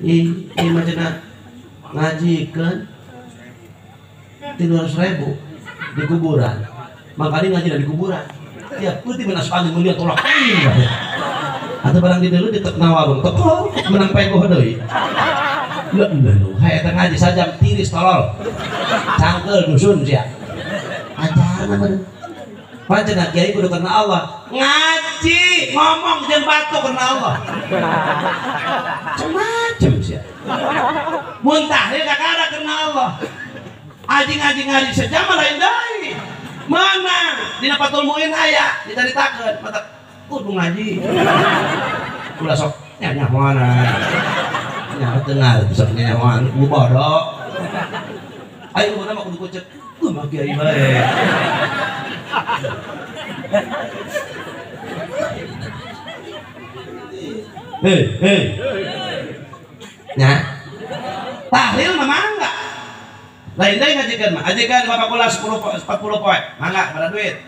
Ih, ieu mah cenah ngajikeun 300.000 di kuburan. Makanya ngaji di kuburan. Tiap putih menas angin melihat tolak angin. Atau barang di dulu di tekna warung teko menang pegoh deui. Lah lho, hae eta ngaji sajam tiris tolol. Cangkeul dusun sia. Ajarna mah. Pancen kiai kudu karena Allah. Ngaji ngomong jeung batu karena Allah. Macem-macem sia. Mun tahlil kakara karena Allah. Aji ngaji sejam lain deui. Mana dina Fathul Muin aya dicaritakeun mata kudu ngaji. Ulah sok nyahoana. Nyaho teu ngarti sok nyahoan ku bodoh. Ayo mana mah kudu kucek. Mah kiai bae. Hei, hei. Nya. Tahlil mah mangga. Lain deui ngajikeun mah. Ajikeun bapak kula 10 40 poe. Mangga pada duit.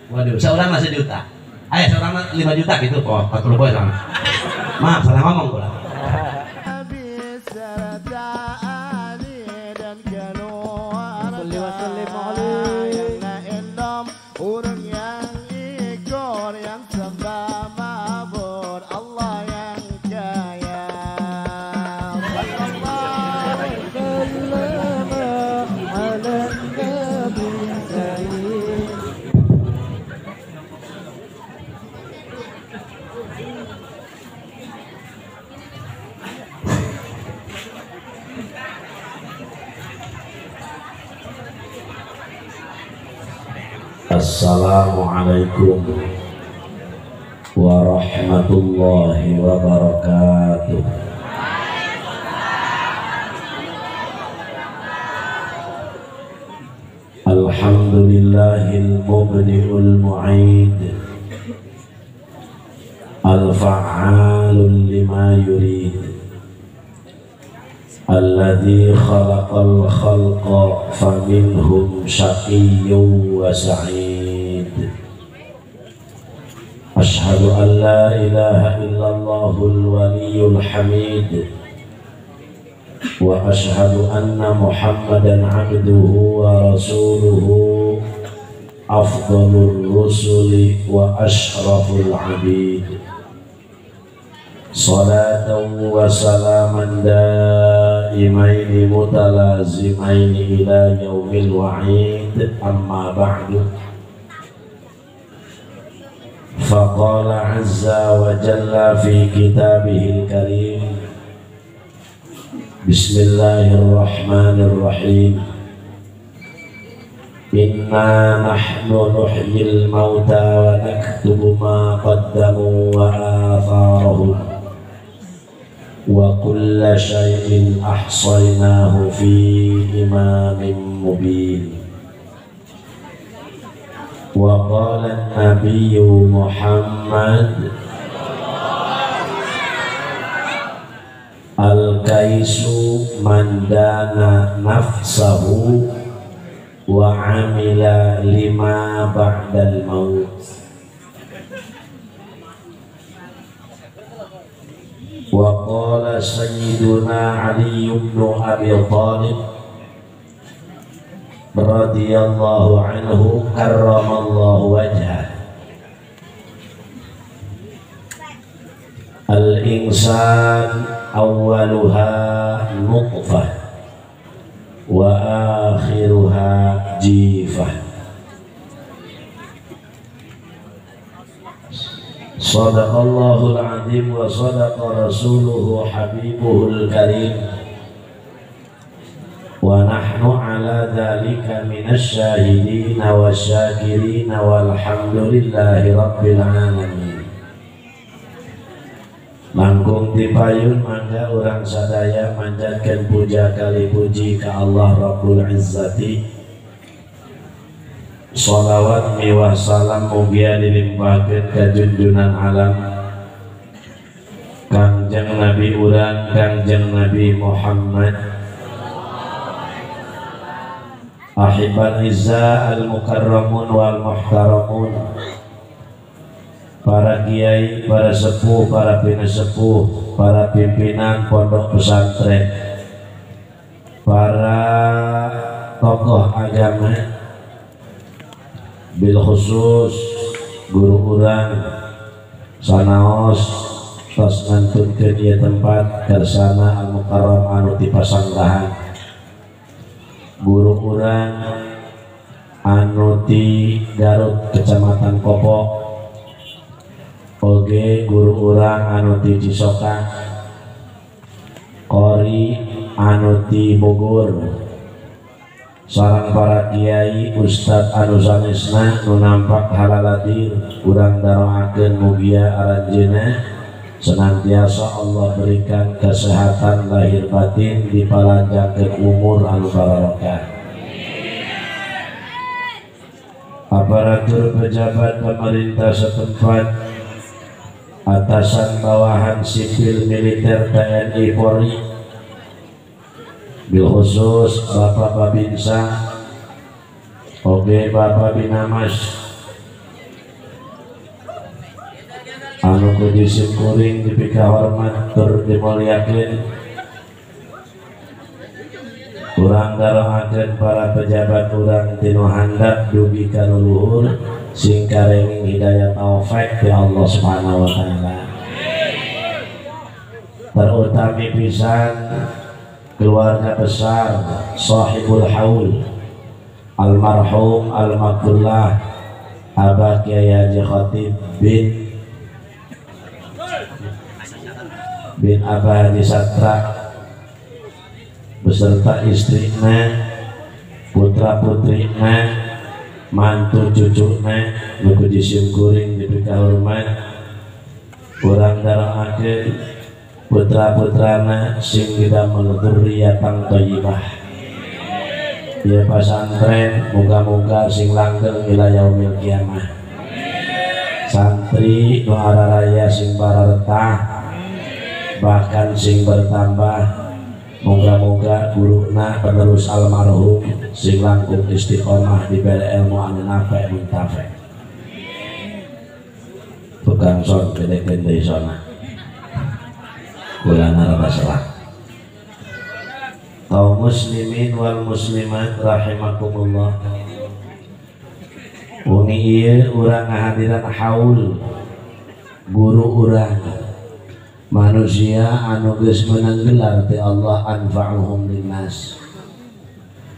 Waduh, seorang mah sejuta. Aya seorang mah 5 juta gitu po, 40 poe sama. Maaf, salah ngomong kula. Assalamualaikum warahmatullahi wabarakatuh. Alhamdulillahil mubdi'ul mu'id al-fa'alul lima yurid alladzi khalaqal khalqa faminhum syaqiyyun wa sa'id. Asyhadu an la ilaha illallahul waliyyul hamid wa asyhadu anna Muhammadan abduhu wa rasuluhu afdalur rusuli wa asyraful abid. Salatan wa salaman daimaini mutalazimaini ila yaumil wa'id. Amma ba'du. Faqala azza wa jalla fi kitabihil karim. Bismillahirrahmanirrahim. Inna nahnu nuhyil mauta wa naktubu ma qaddamu wa atharahum wa kulla syai'in ahsaynahu fi imamin mubin. Wa qala an-nabiyyu Muhammad al-kaisu man dana nafsahu wa amila lima ba'dal maut. Wa qala sayyiduna Ali ibn Abi Thalib radhiyallahu anhu karramallahu wajhah. Al-insan awwaluha nutfah wa akhiruha jifah. Sadaqallahul azim wa sadaqa rasuluhu habibuhul karim. Wa nahnu ala dhalika minasy syahidin wasyakirin walhamdulillahi rabbil alamin. Langkung dipayun mangga urang sadaya manjatkeun puja kali puji ka Allah Rabbul Izzati. Sholawat miwah salam mugia dilimpahkeun ka junjunan alam Kangjeng Nabi urang Kangjeng Nabi Muhammad. Ahibal izza al mukarramun wal muhtaramun, para kiai, para sepuh, para pinasepuh, para pimpinan pondok pesantren, para tokoh agama, bil khusus guru urang sanaos tos ngantunkeun ieu tempat Kersana Al Mukarram anu ti Pasanggrahan, guru urang anu ti Garut Kecamatan Kopo, oge guru urang anu ti Cisoka, Qori anu ti Bogor, sareng para kiai ustad anu sanesna nu nampak halaladir urang daroakeun mugia aranjeunna senantiasa Allah berikan kesehatan lahir batin, dipalanjangkeun umur anu barokah. Aparatur pejabat pemerintah setempat, atasan bawahan sipil militer TNI Polri, bil khusus Bapak Babinsa, oge Bapak Binamas, anu ku simkuring dipika hormat tur dimuliakeun. Urang daroakeun para pejabat urang tinu handap dugi ka nu luhur sing karenging hidayah taufik ti Allah Subhanahu wa taala. Terutami pisan keluarga besar sahibul haul almarhum almaghfurlah Abah Kiai Haji Khatib bin Abah Haji Satra beserta istrina, putra putrina, mantu cucuna, nu ku disimkuring dipika hormat. Urang daroakeun putra putrana sing didamel dzurriatan thayyibah. Ieu pasantren muga-muga sing langgeng ila yaumil kiamah. Santri nu araraya sing bararetah bahkan sing bertambah. Moga-moga guruna penerus almarhum sing langkung istiqomah diberi ilmu anu nafe muntafe. Tukang son gede-gede deui sona. Kulana rada salah. Kaum muslimin wal muslimat rahimakumullah. Wengi ieu urang ngahadiran haul guru urang, manusia anu geus meunang gelar ti Allah anfa'uhum linnas.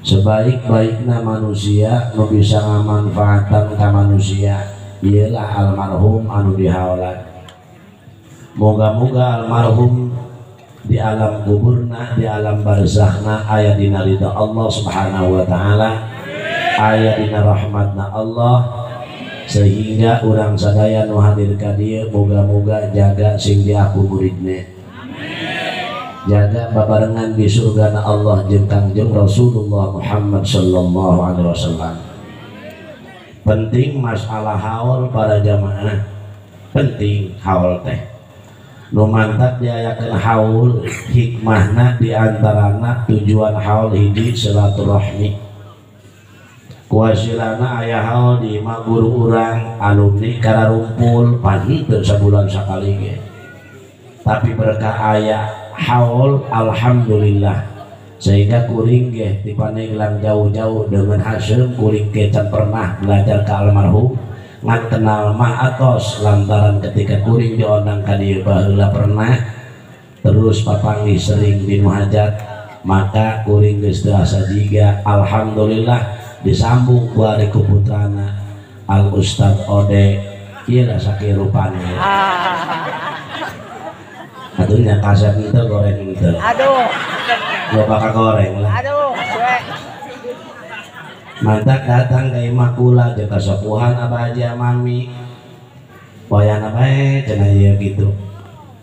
Sebaik-baikna manusia nu bisa ngamanfaatan ka manusia ieulah almarhum anu dihaolan. Moga-moga almarhum di alam kuburna, di alam barzakhna aya dina ridha Allah Subhanahu wa taala, aya dina rahmatna Allah, sehingga urang sadaya nu hadir ka dieu moga-moga jaga sing diaku muridna, jaga babarengan di surgana Allah jeung Kangjeng Rasulullah Muhammad sallallahu alaihi wasallam. Penting masalah haul para jamaah, penting haul teh nu mantap diayakeun haul, hikmahna diantarana tujuan haul hiji silaturahmi. Kuasilana aya haul di imah guru urang alumni kararumpul pan henteu sabulan sakali ge, tapi berkah aya haul alhamdulillah sehingga kuring ge di Pandeglang jauh-jauh dengan hasil kuring ge can pernah belajar ke almarhum ngan kenal mah atos lantaran ketika kuring diondang ka dieu baheula pernah terus papanggih sering di hajat, maka kuring geus teu asa jiga alhamdulillah disambung ku ari ku putrana Al Ustad Ode ieu lah sakieu rupana. Atuh nya kasep henteu goreng henteu. Aduh. Loba ka goreng lah. Aduh, suwe. Mantak datang ka imah kula jeung kasepuhan Abah Haji Mami. Wayahna bae cenah ieu kitu.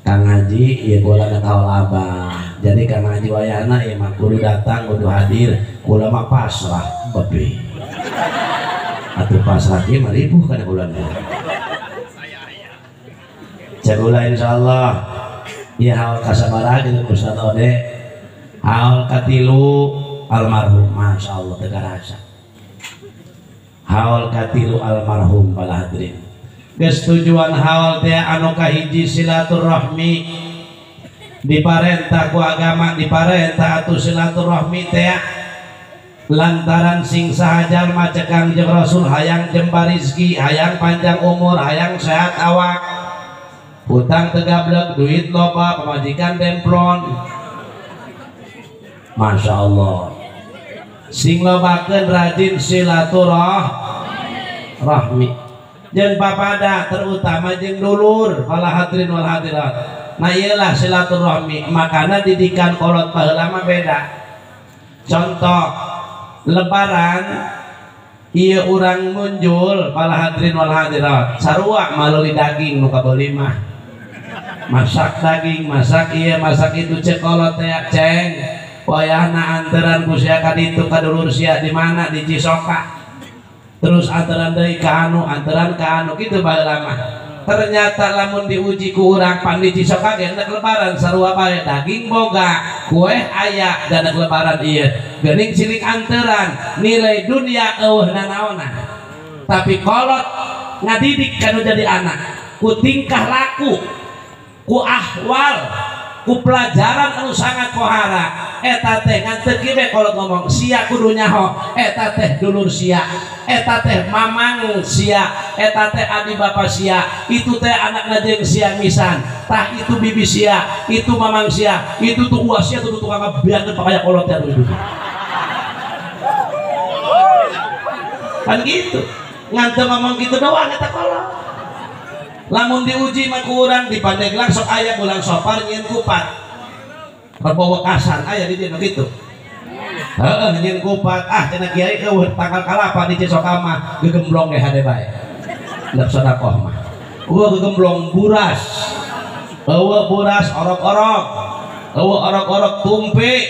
Kang Haji ieu kula na kaol Abah. Jadi Kang Haji wayahna ieu mah kudu datang kudu hadir, kula mah pasrah bebi. Atuh pasrah kieu mah ribuh kana kula teh. Cek kula insyaallah ieu haul kasabaraha jeung Ustaz Ode. Haul katilu almarhum masyaallah teu karasa. Haul katilu almarhum bala hadirin. Geus tujuan haul teh anu kahiji silaturahmi. Diparentah ku agama, diparentah atuh silaturahmi teh lantaran sing saha jalma cek Kangjeng Rasul hayang jembar rizki, hayang panjang umur, hayang sehat awak, hutang teu gablek, duit loba, pamajikan demplon. Masya Allah, sing lobakeun rajin silaturahmi jeung papada, terutama jeung dulur para hadirin wal hadirat. Nah iyalah silaturahmi, makana didikan kolot baheula mah beda. Contoh lebaran ieu urang muncul para hadirin wal hadirat, sarua melalui daging nu kabeuli mah, masak daging, masak ieu, masak itu, cek kolot teh ceng wayahna anteran ku sia ka ditu ka dulur sia di mana di Cisoka, terus anteran deui ka anu, anteran ka anu kitu baheula mah. Ternyata lamun diuji ku urang pan di Cisoka ge endek lebaran sarua bae, daging boga, kue aya, dan endek lebaran ieu geuning siling anteran, nilai dunia eueuh nanaonan. Tapi kolot ngadidik kanu jadi anak ku tingkah laku, ku ahwal, ku pelajaran anu sangat kohara. Eta teh ngan teu kieu kolot ngomong sia kudu nyaho, eta teh dulur sia, eta teh mamang sia, eta teh adi bapa sia, itu teh anakna jeung sia misan, tah itu bibi sia, itu mamang sia, itu tuh uas sia, tuh tukang ngabiarkeun pakaya kolot teh anu hidup. Kan gitu, ngan teu ngomong gitu doang eta kolot. Lamun diuji mah ku urang di Pandeglang sok aya bulan Safar nyieun kupat. Rebo wekasan aya di dieu nu kitu. Heeh nyieun kupat, ah cenah kiai eueuh tanggal kalapa di Cisoka mah gegemblong ge hade bae. Lep sedekah mah. Eueuh gegemblong buras. Eueuh buras orok-orok. Eueuh orok-orok tumpe.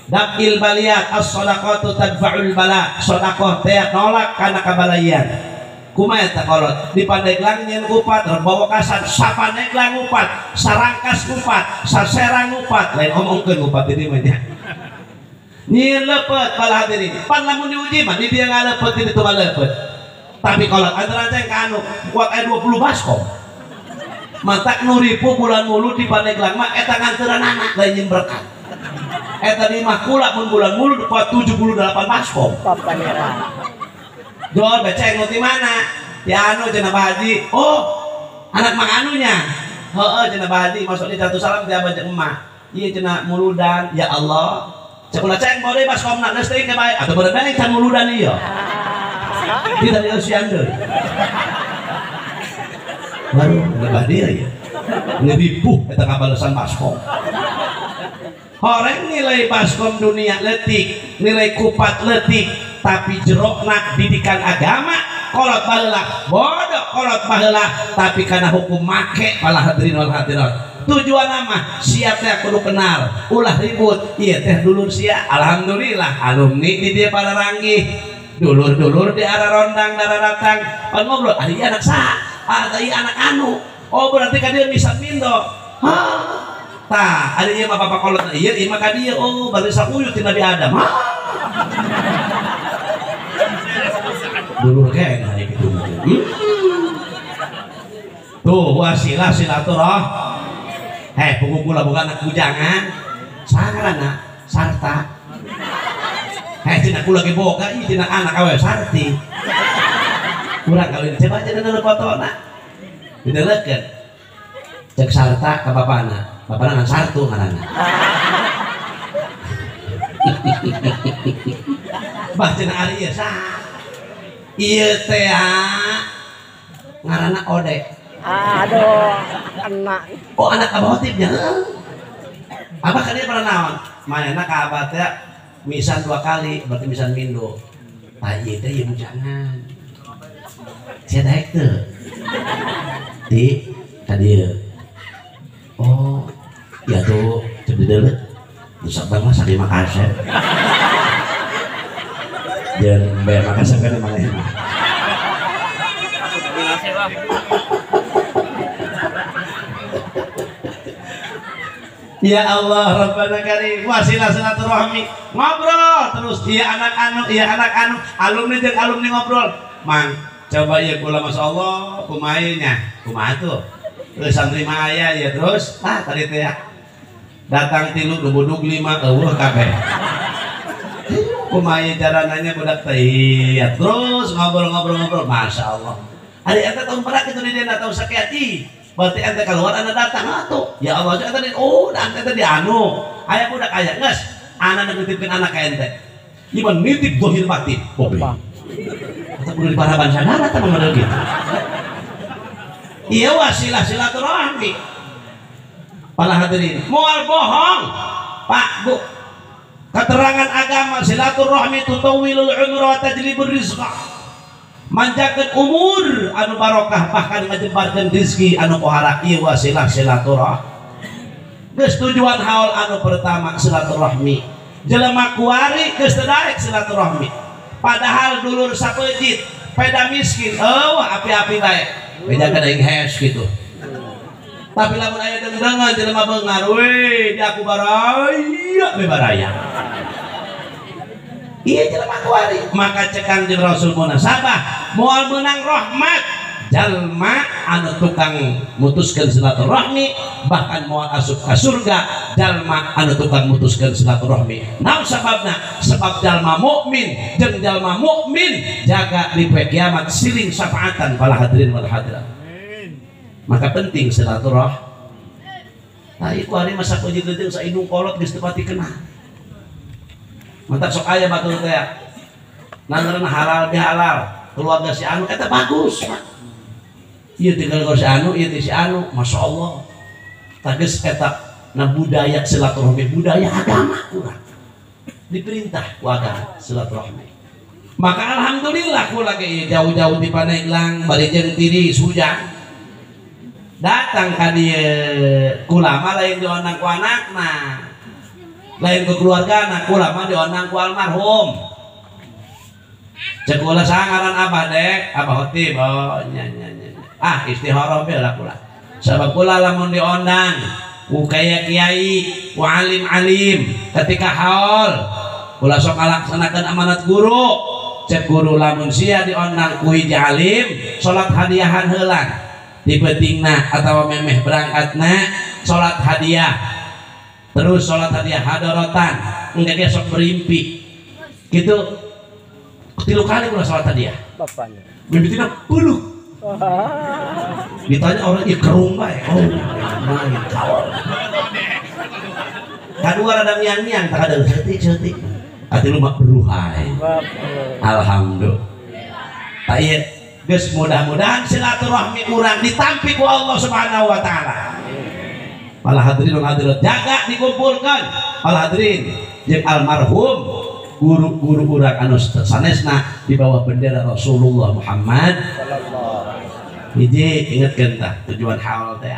Dakil baliyat as-shadaqatu tadfa'ul bala. Sedekah teh nolak kana kabalayan. Kumaha eta kolot di Pandeglang nyieun kupat, rebo wekasan sapaneglang ngupat, sarangkas ngupat, saserang ngupat, lain omongkeun ngupat di dieu mah nya. Nyieun leupeut bala hadirin, pan lamun diuji mah di dieu ngaleupet di ditu ngaleupet. Tapi kolot antara ceng ka anu kuat aya 20 baskom. Matak nu ripuh bulan Mulud di Pandeglang mah eta nganteran anak lain nyieun berkat. Eta di mah kula mun bulan Mulud kuat 78 baskom. Jual beceng di mana? Ya anu cenah Pak Haji. Oh, anak mang anunya. Heeh cenah Pak Haji, masuk di Darussalam dia banyak emak. Ieu cenah muludan, ya Allah. Cek ulah ceng bae baskomna geus teuing bae. Atuh bener bae can muludan ieu. Di tadi usian deui. Baru lebah dia ya. Ngeripuh eta kabalesan baskom. Horeng nilai baskom dunia leutik, nilai kupat leutik, tapi jerokna didikan agama kolot baheula, bodoh kolot baheula, tapi karena hukum make pala hadirin wal hadirat. Tujuan mah sia teh kudu kenal, ulah ribut, ieu teh dulur sia. Alhamdulillah alumni di dieu para ranggih, dulur-dulur di arah rondang dararatang, pan ngobrol, ari anak saha? Ari anak anu. Oh berarti ka dieu misan mindo. Hah? Tah, ari ieu mah bapak kolot ieu, ieu mah ka dieu. Oh, bari sauyut ti Nabi Adam. Hah? Dulur kene hari gitu. Tuh wasilah silaturahmi. Heh, pugu kula boga anak bujangan. Sarana sarta. Heh, cenah kula ge boga ieu cenah anak awewe sarti. Urang kawin coba cenah fotona. Dideleukeun. Cek sarta ka bapana. Bapana ngan sartu ngaranna. Bah cenah ari ieu saha? Ieu teh ngaranna Ode. Aduh, anak. Oh, anak Abah Hotibnya. Abah kan dia pernah naon? Manehna ka Abah teh misan 2 kali, berarti misan mindo. Tah ieu teh ieu bujangan. Sia daek teu? Di ka dieu. Oh, ya tuh cek dideuleu. Rusak bang mah salima kaset. Jangan bayar makasih kan emang enak. Ya Allah, Rabbana Karim, wasilah silaturahmi, ngobrol terus, iya anak anu, iya anak anu, alumni jeung alumni ngobrol. Mang, coba ya kula Masya Allah, kumainya, kumaha tuh? Terus santri mah aya ya terus, ah tadi teh ya. Datang 3 nu budug 5 eueuh kabeh. Kumaha carananya budak teh terus ngobrol-ngobrol-ngobrol, Masya Allah. Ari eta tahun pernah kitu di dieu tahun sakieu ih. Berarti ente keluar anda datang atuh. Ya Allah eta di oh ente di anu. Aya budak aya geus anak nitipkeun anak ka ente. Ieu mah nitip dohir batin. Bobe. Eta kudu diparaban sadara teh model kitu. Ieu wasilah silaturahmi. Para hadirin, moal bohong. Pak, Bu. Keterangan agama silaturahmi tutawilul umra wa tajlibur rizqa. Manjakeun umur anu barokah bahkan ngajebarkeun rezeki anu pohara ieu wasilah silaturahmi. Geus tujuan haul anu pertama silaturahmi. Jelema kuari geus teu daek silaturahmi. Padahal dulur sapeujit, peda miskin, eueuh api-api bae. Bejakeun aing hes kitu. Tapi lamun aya deung-deungan jelema beungar, we di aku baraya we baraya. Iya jelema kuari, maka cek Kangjeng Rasul munasabah moal meunang rahmat jalma anu tukang mutuskeun silaturahmi, bahkan moal asup ka surga jalma anu tukang mutuskeun silaturahmi. Naon sababna? Sebab jalma mukmin jeung jalma mukmin jaga di poe kiamat siling syafaatan para hadirin wal hadirat. Maka penting silaturahmi. Tah ieu kuari masa puji-puji sa indung kolot geus teu pati kenal. Mantap sok aya batur teh. Nangaran halal bihalal, keluarga si anu eta bagus. Ieu tinggal si anu, ieu si anu, Masya Allah. Tages eta na budaya silaturahmi, budaya agama kurang. Diperintah ku agama silaturahmi. Maka alhamdulillah kula ge jauh-jauh di Pandeglang bari jeung tiris hujan. Datang ka dieu kula mah lain diondang ku anakna. Lain ke keluarga anak kula mah diondang ku almarhum. Cek kula sangaran abah dek, abah Khotib. Oh nya nya nya. Ah istikharah be lah kula. Sabab kula lamun diondang ku kaya kiai, ku alim-alim ketika haul kula sok ngalaksanakeun amanat guru. Cek guru lamun sia diondang ku hiji alim, salat hadiahan heula. Di peutingna atawa memeh berangkatna salat hadiah. Terus sholat hadiah hadorotan, enggak dia sok berimpi, gitu. 3 kali pula sholat hadiah. Bapaknya. Mimpitina peluk. Ditanya orang ieu kerung bae. Oh, main kawal. Kadua rada miang-miang, tak ada seutik-seutik. Ati lu mah beruhai. Alhamdulillah. Tak ieu geus mudah-mudahan silaturahmi urang ditampi ku Allah Subhanahu wa taala. Para hadirin wal hadirat jaga dikumpulkan. Para hadirin jeung almarhum guru-guru urang anu sanesna di bawah bendera Rasulullah Muhammad. Hiji ingetkeun tah tujuan haul teh.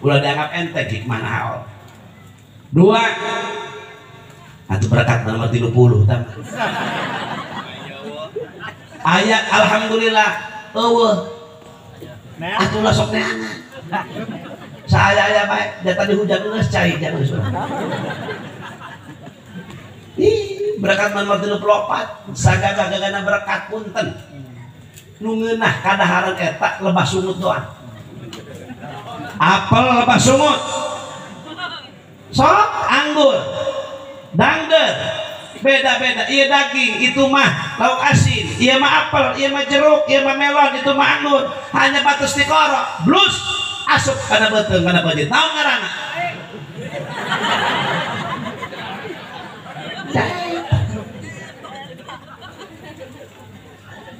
Ulah dianggap enteng hikmahna haul. 2 atuh berkat nomor 30 tah. Aya alhamdulillah eueuh. Atuh lah sok neangan. Saya aya bae, da tadi hujan geus cai jangan geus. Ih, berkat nomor 34, sagagagana berkat punten. Nu ngeunah kadaharan eta lebah sungut doang. Apel lebah sungut. Sok anggur. Dangder. Beda-beda, ieu daging, itu mah lauk asin, ieu mah apel, ieu mah jeruk, ieu mah melon, itu mah anggur. Hanya batas dikorok, blus asup kana beuteung kana beujeut. Naon ngaranna?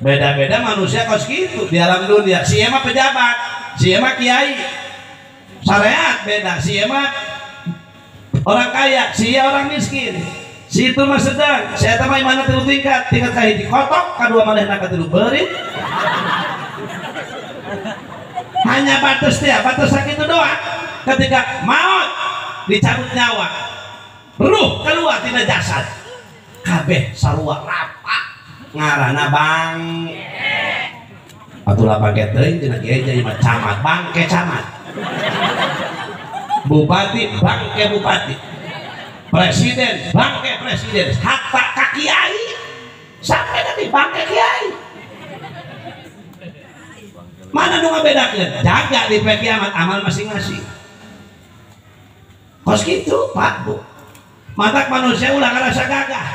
Beda-beda manusia kos kitu di alam dunia. Si ieu mah pejabat, si ieu mah kiai. Syariat beda, si ieu mah orang kaya, si ieu orang miskin. Si itu mah sedang, si eta mah imana 3 tingkat, tingkat kahiji kotok, kadua manehna katilu beurit. Hanya batas dia, batas sakitu doang. Ketika maut dicabut nyawa, ruh keluar tina jasad, kabeh sarua rapa ngarana bang. Atuh lah bangke teuing tina kiai jadi mah camat, bangke camat. Bupati bangke bupati. Presiden bangke presiden, hatta ka kiai sampai nanti bangke kiai. Mana nu ngabedakeun? Jaga di poe kiamat amal masing-masing. Kos gitu Pak Bu. Matak manusia ulah ngerasa gagah.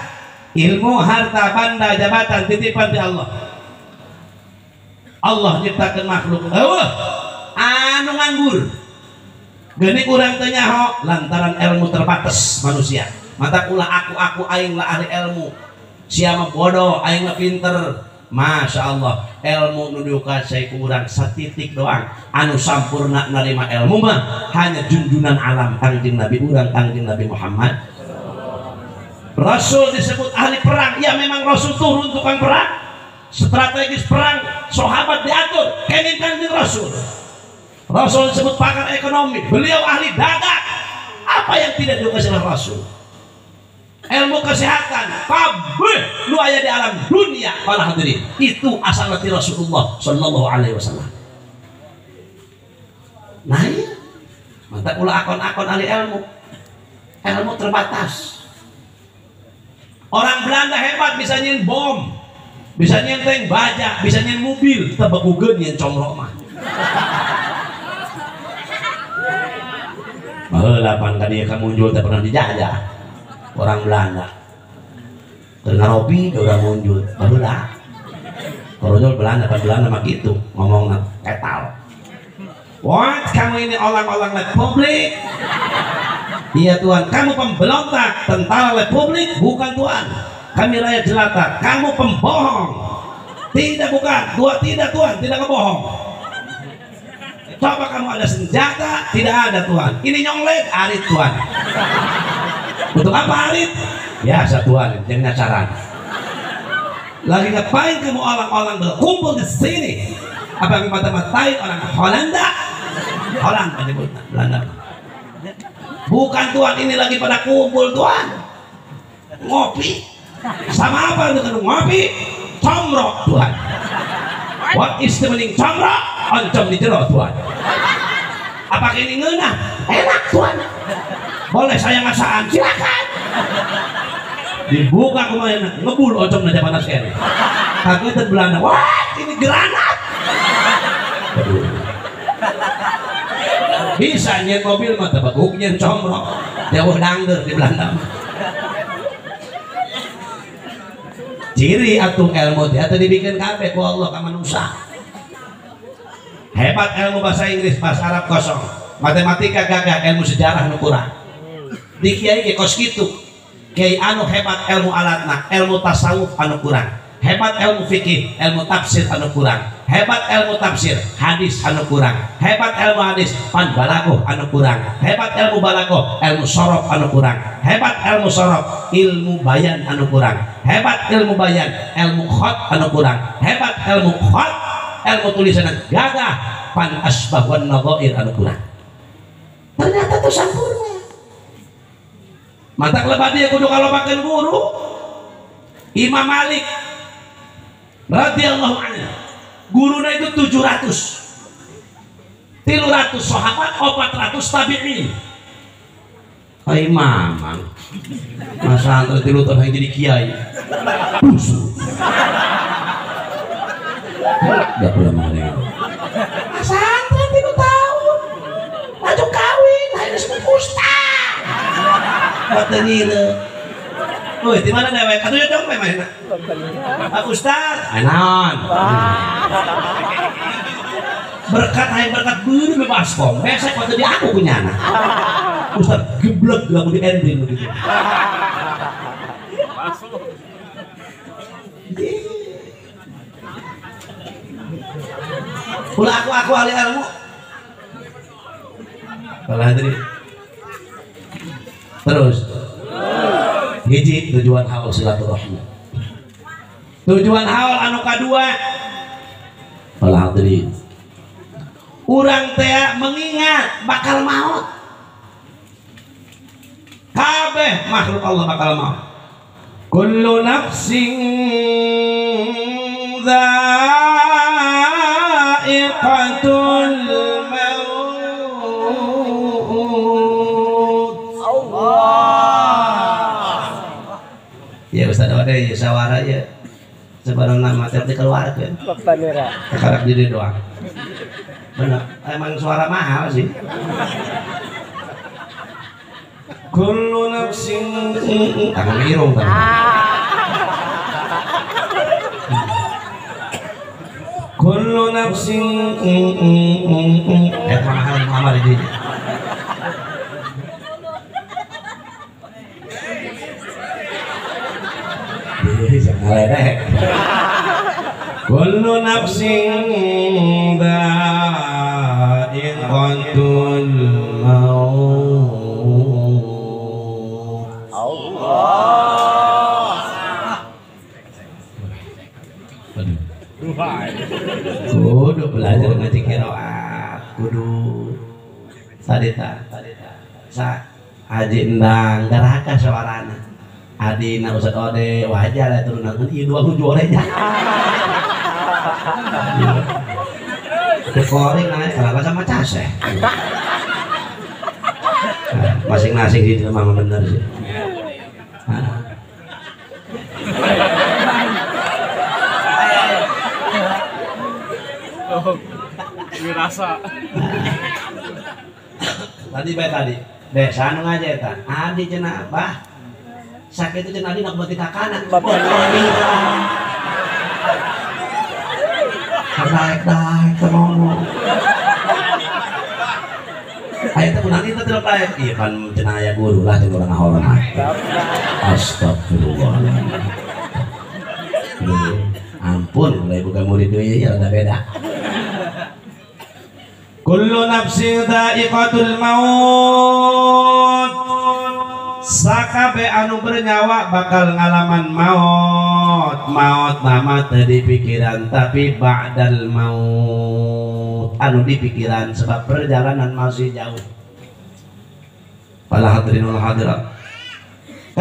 Ilmu, harta, banda, jabatan titipan di Allah. Allah nyiptakeun makhluk eueuh anu nganggur. Geuning urang teu nyaho lantaran ilmu terbatas manusia. Matak ulah aku aing lah ahli ilmu. Siapa bodoh aing mah pinter. Masya Allah, ilmu nu diukasai ku urang satitik doang. Anu sampurna narima ilmu mah hanya junjunan alam Kangjeng Nabi urang, Kangjeng Nabi Muhammad. Rasul disebut ahli perang, ya memang Rasul turun tukang perang, strategis perang, sahabat diatur, kenging Kangjeng Rasul. Rasul disebut pakar ekonomi, beliau ahli dagang. Apa yang tidak diukasai oleh Rasul? Ilmu kesehatan, kabeh nu aya di alam dunia para hadirin, itu asal ti Rasulullah sallallahu alaihi wasallam. Nah iya, mantap ulah akon-akon ahli ilmu. Ilmu terbatas. Orang Belanda hebat bisa nyen bom, bisa nyen tank baja, bisa nyen mobil, tebegugeun nyen comro mah. Baheula pan ka dieu ka muncul teh pernah dijajah orang Belanda. Keur ngarobi urang muncul, baheula. Korojol Belanda, pan Belanda mah kitu ngomongna ketal. Wah, kamu ini orang-orang Republik. Iya Tuhan, kamu pemberontak, tentara Republik, bukan Tuhan. Kami rakyat jelata, kamu pembohong. Tidak bukan, dua tidak Tuhan, tidak kebohong. Coba kamu ada senjata, tidak ada Tuhan. Ini nyonglet, arit Tuhan. Untuk apa arit? Biasa Tuhan, jangan nyacaran. Lagi ngapain kamu orang-orang berkumpul di sini? Apa yang mata-matain orang Holanda? Holanda menyebutnya, Belanda. Bukan Tuhan, ini lagi pada kumpul Tuhan. Ngopi. Sama apa dengan ngopi? Comro Tuhan. What is the meaning comro? Oncom di jero Tuhan. Apakah ini ngeunah? Enak Tuhan. Boleh saya ngasaan? Silakan. Dibuka kemarin ngebul oncom aja panas kene. Kagetan Belanda. Wah, ini granat. Aduh. Bisa nyen mobil mah tebeguk nyen comro. Jauh dangder di Belanda. Ciri atuh ilmu teh teu dibikeun kabeh ku Allah ka manusia. Hebat ilmu bahasa Inggris, bahasa Arab kosong. Matematika gagah, ilmu sejarah nu kurang. Di kiai ge kos kitu. Kiai anu hebat ilmu alatna, ilmu tasawuf anu kurang. Hebat ilmu fikih, ilmu tafsir anu kurang. Hebat ilmu tafsir, hadis anu kurang. Hebat ilmu hadis, pan balagoh anu kurang. Hebat ilmu balagoh, ilmu sorof anu kurang. Hebat ilmu sorof, ilmu bayan anu kurang. Hebat ilmu bayan, ilmu khot anu kurang. Hebat ilmu khot, ilmu tulisan gagah, pan asbah wan nadhair anu kurang. Ternyata tuh sampurna. Matak lebat dia kudu kalobakeun guru. Imam Malik radhiyallahu anhu, guruna itu 700, 300 sahabat, 400 tabi'in. Ai mamang, masa antara 3 tahun jadi kiai, busuk. Gak pernah mana. Masa antara 3 tahun, maju kawin, akhirnya disebut ustaz. Kata nila. Woi, di mana dewek? Atuh dong main. Pak Ustaz, naon? Berkat hayang berkat beureum bebas kom. Besek waktu di aku punya anak. Ustaz geblek lagu di ending begitu. Ulah aku ahli ilmu. Kalau hadirin. Terus hiji tujuan haul silaturahmi. Tujuan haul anu kadua para hadirin, urang teh mengingat bakal maut. Kabeh makhluk Allah bakal maut. Kullu nafsin dha'iqatul maut. Allah. Ya Ustaz Ode ya sawara ya sebarang nama teh dikeluarkeun. Sekarang diri doang. Benar, emang suara mahal sih. Kullu nafsin tangan irung kan. Kullu nafsin eta mah mahal di dinya. Jangan kullu nafsin dha'iqatul maut. Allah. Kudu belajar ngaji qiraat, kudu sadita sa haji endang garaka suarana. Adina Ustad Ode wajar lah turunan ieu dua hujorenya. Dekoring naik kalau sama caseh. Masing-masing sih memang bener sih. Rasa. Tadi bae tadi. Desa nu ngaji eta. Adi cenah bah. Sakit itu cenah adi nak berarti kakana. Naik-naik ngomong. Aya teh kunaon teh tilok lain. Ieu kan cenah aya guru lah teh urang ngahormat. Astagfirullah. Ampun, mulai bukan murid deui ya rada beda. Kullu nafsin dha'iqatul maut. Sakabe anu bernyawa bakal ngalaman maut. Maut nama teu dipikiran tapi ba'dal maut anu dipikiran sebab perjalanan masih jauh. Para hadirin wal hadirat,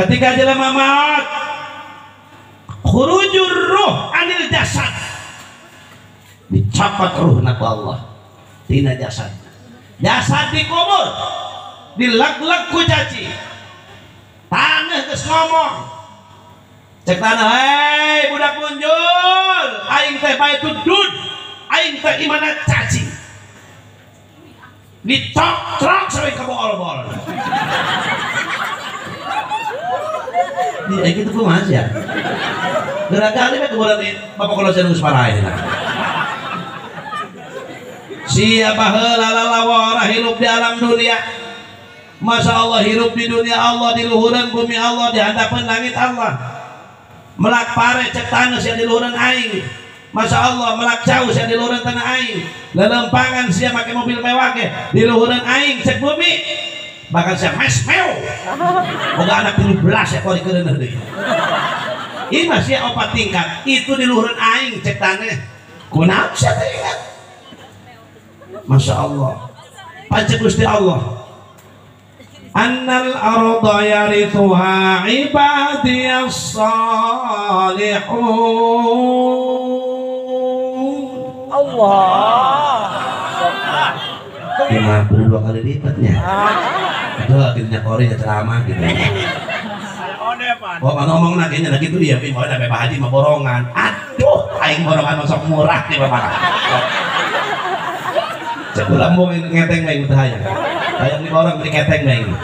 ketika jelema maut, khurujur ruh anil jasad, dicopot ruhna ku Allah tina jasad. Jasad dikubur, dileg-leg ku caci. Tanah geus ngomong. Cek tanah, hei budak munjul, aing teh bae tudud, aing teh imana cacing. Dicok-trok sampai ke bol-bol. Di gitu kumaha ya. Gerak-gerak mah kuburan bapak kalau saya geus paraeh. Siapa heula lalawara hirup di alam dunia. Masya Allah hirup di dunia Allah, di luhuran bumi Allah, di handapan langit Allah. Melak pare cek tanah sia di luhuran aing. Masya Allah melak jauh sia di luhuran tanah aing. Lelempangan sia make mobil mewah ge di luhuran aing cek bumi. Bahkan sia mes meu. Boga anak 13 ya kori keureuneuh deui. Ieu mah sia opat tingkat, itu di luhuran aing cek tanah. Kunaon sia teh ingat? Masya Allah. Pancet Gusti Allah. Annal arda yarithuha ibadiyas salihun. Allah. 52 kali lipatnya. Itu akhirnya kori ceramah gitu. Oh, kalau ngomong lagi nya gitu dia, mau ada Bapak Haji mah borongan. Aduh, aing borongan masuk murah nih Bapak. Cek lambung ngeteng aing teh hayang. Hayang diborong beli keteng aing.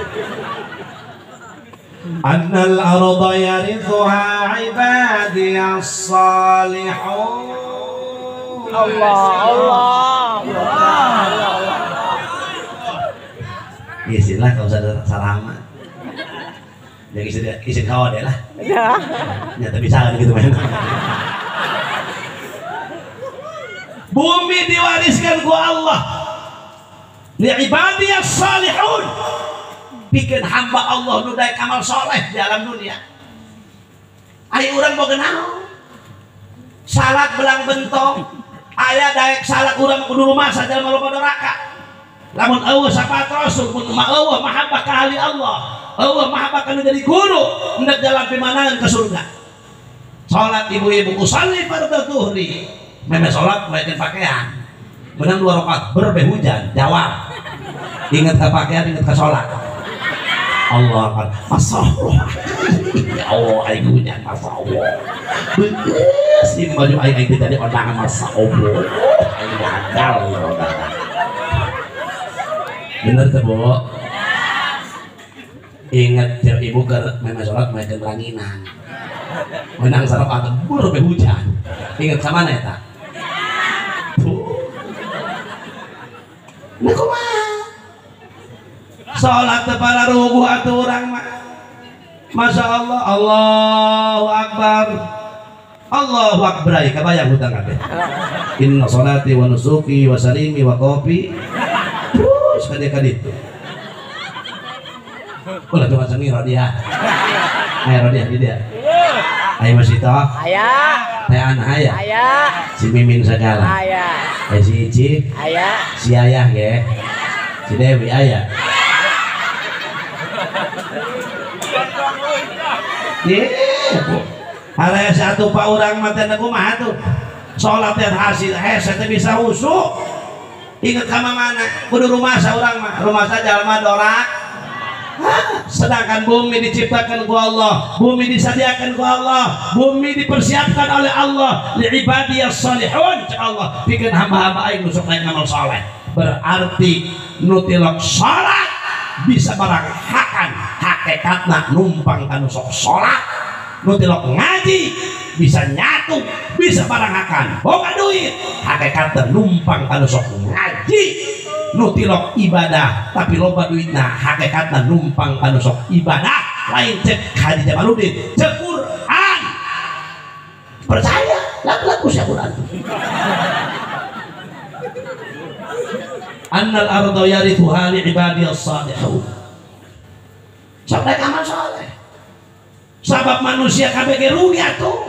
Annal arda yarithuha ibadiyas salihun. Allah Allah Allah. Izinlah kalau usah sarama. Ya izin kau deh lah. Nyata bisa gitu main. Bumi diwariskan ku Allah li ibadiyas salihun, bikin hamba Allah nu daek amal soleh di alam dunia. Ari urang boga naon? Salat belang bentong, aya daek salat urang kudu rumasa jalma loba doraka. Lamun eueuh syafaat rasul, mun eueuh mahabbah ka ahli Allah, eueuh mahabbah kana jadi guru, hendak jalan pimanangan ke surga. Salat ibu-ibu usalli fardhu dhuhri. Meme salat memakai pakaian. Menang 2 rakaat berbe hujan, jawab. Ingat ke pakaian, ingat ke salat. Allah akbar. Masya Allah. Ya Allah, aing hujan, Masya Allah. Beus ieu baju aing aing tadi ondangan Masya Allah. Aing gagal ondangan. Bener teh, Bu? Ingat tiap ibu keur memeh salat meh ranginan. Menang sarap bur be hujan. Ingat ka mana eta? Tuh. Nah kumaha? Salat teu pararuguh atuh urang mah. Masya Allah, Allahu Akbar. Allahu Akbar, ai kabayang hutang kabeh. Inna salati wa nusuki wa salimi wa kopi. Terus ka dieu ka ditu. Ulah cuma sengi rodiah. Ayo rodiah di dia. Ayo Masito. Aya. Teh Ana aya. Aya. Si Mimin segala. Aya. Si Ici. Aya. Si Ayah ge. Si Dewi aya. Area satu pak urang mah teh kumaha tuh. Salat teh hasil hese teh bisa husuk. Ingat ka mana? Kudu rumasa urang mah. Rumasa jalma dorak. Sedangkan bumi diciptakan ku Allah, bumi disediakan ku Allah, bumi dipersiapkan oleh Allah li ibadiyas salihun, Allah pikeun hamba-hamba aing nu sok naik amal saleh. Berarti nu tilok salat bisa barang hakan, hakikatna numpang kanu sok salat. Nu tilok ngaji bisa nyatu, bisa barang hakan, boga duit, hakikatna numpang kanu sok ngaji. Nu tilok ibadah tapi loba duitna, hakikatna numpang kanu sok ibadah. Lain cek Haji Jamaluddin, cek Quran. Percaya laku-laku sia Quran. Annal arda yarithuha li ibadiyas salihun. Sok rek amal saleh. Sabab manusia kabeh rugi atuh.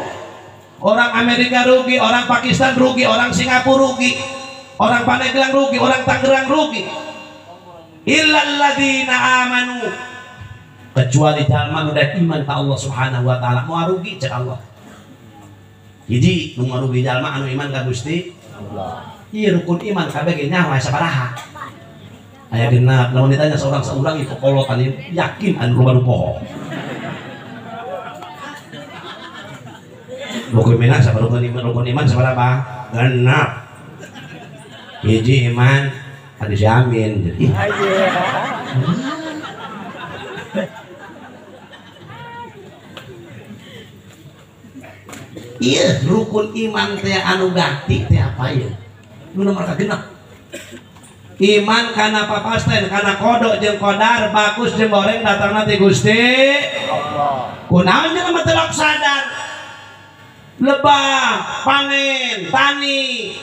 Orang Amerika rugi, orang Pakistan rugi, orang Singapura rugi, orang Pandeglang rugi, orang Tangerang rugi. Illal ladzina amanu, kecuali jalma nu daek iman ka Allah Subhanahu wa taala, moal rugi cek Allah. Hiji nu rugi jalma anu iman ka Gusti Allah. Ieu rukun iman kabeh ge nyaho aya sabaraha. Aya genap, lamun ditanya seorang-seorang ieu kokolotan yakin anu loba nu poho. Rukun iman sabaraha, rukun iman sabaraha? Genap. Hiji iman hadis yamin. Jadi iya rukun iman teh anu ganti teh apa ya? Nu nomor kagenep. Iman kana papasten, kana kodok jeung kodar, bagus jeung goreng datangna ti Gusti Allah. Kunaon jelema teu lok sadar? Lebah, panen, tani.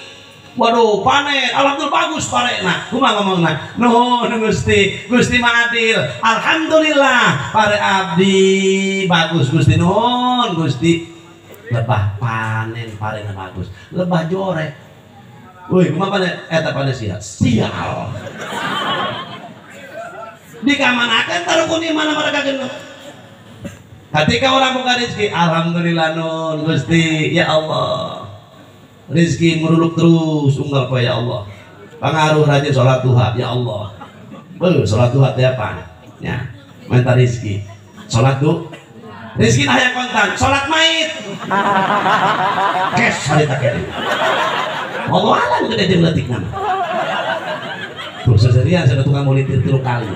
Waduh, panen, alhamdulillah bagus parena. Kumaha ngomongna? Nuhun Gusti, Gusti mah adil. Alhamdulillah pare abdi bagus Gusti, nuhun Gusti. Lebah panen parena bagus, lebah jorek. Woi, kumaha panen? Eta panen sial. Sial. Dikamanakeun tarukun iman mereka genep. Ketika orang buka rezeki, alhamdulillah nun Gusti, ya Allah. Rezeki meruluk terus unggal poe ya Allah. Pangaruh rajin salat duha ya Allah. Beuh, salat duha teh apa? Ya, minta rezeki. Salat duha. Rezeki hayang kontan, salat mait. Kes harita kene. Allah alam gede jeung leutik nama. Tuh seserian sada tukang mulitir 3 kali.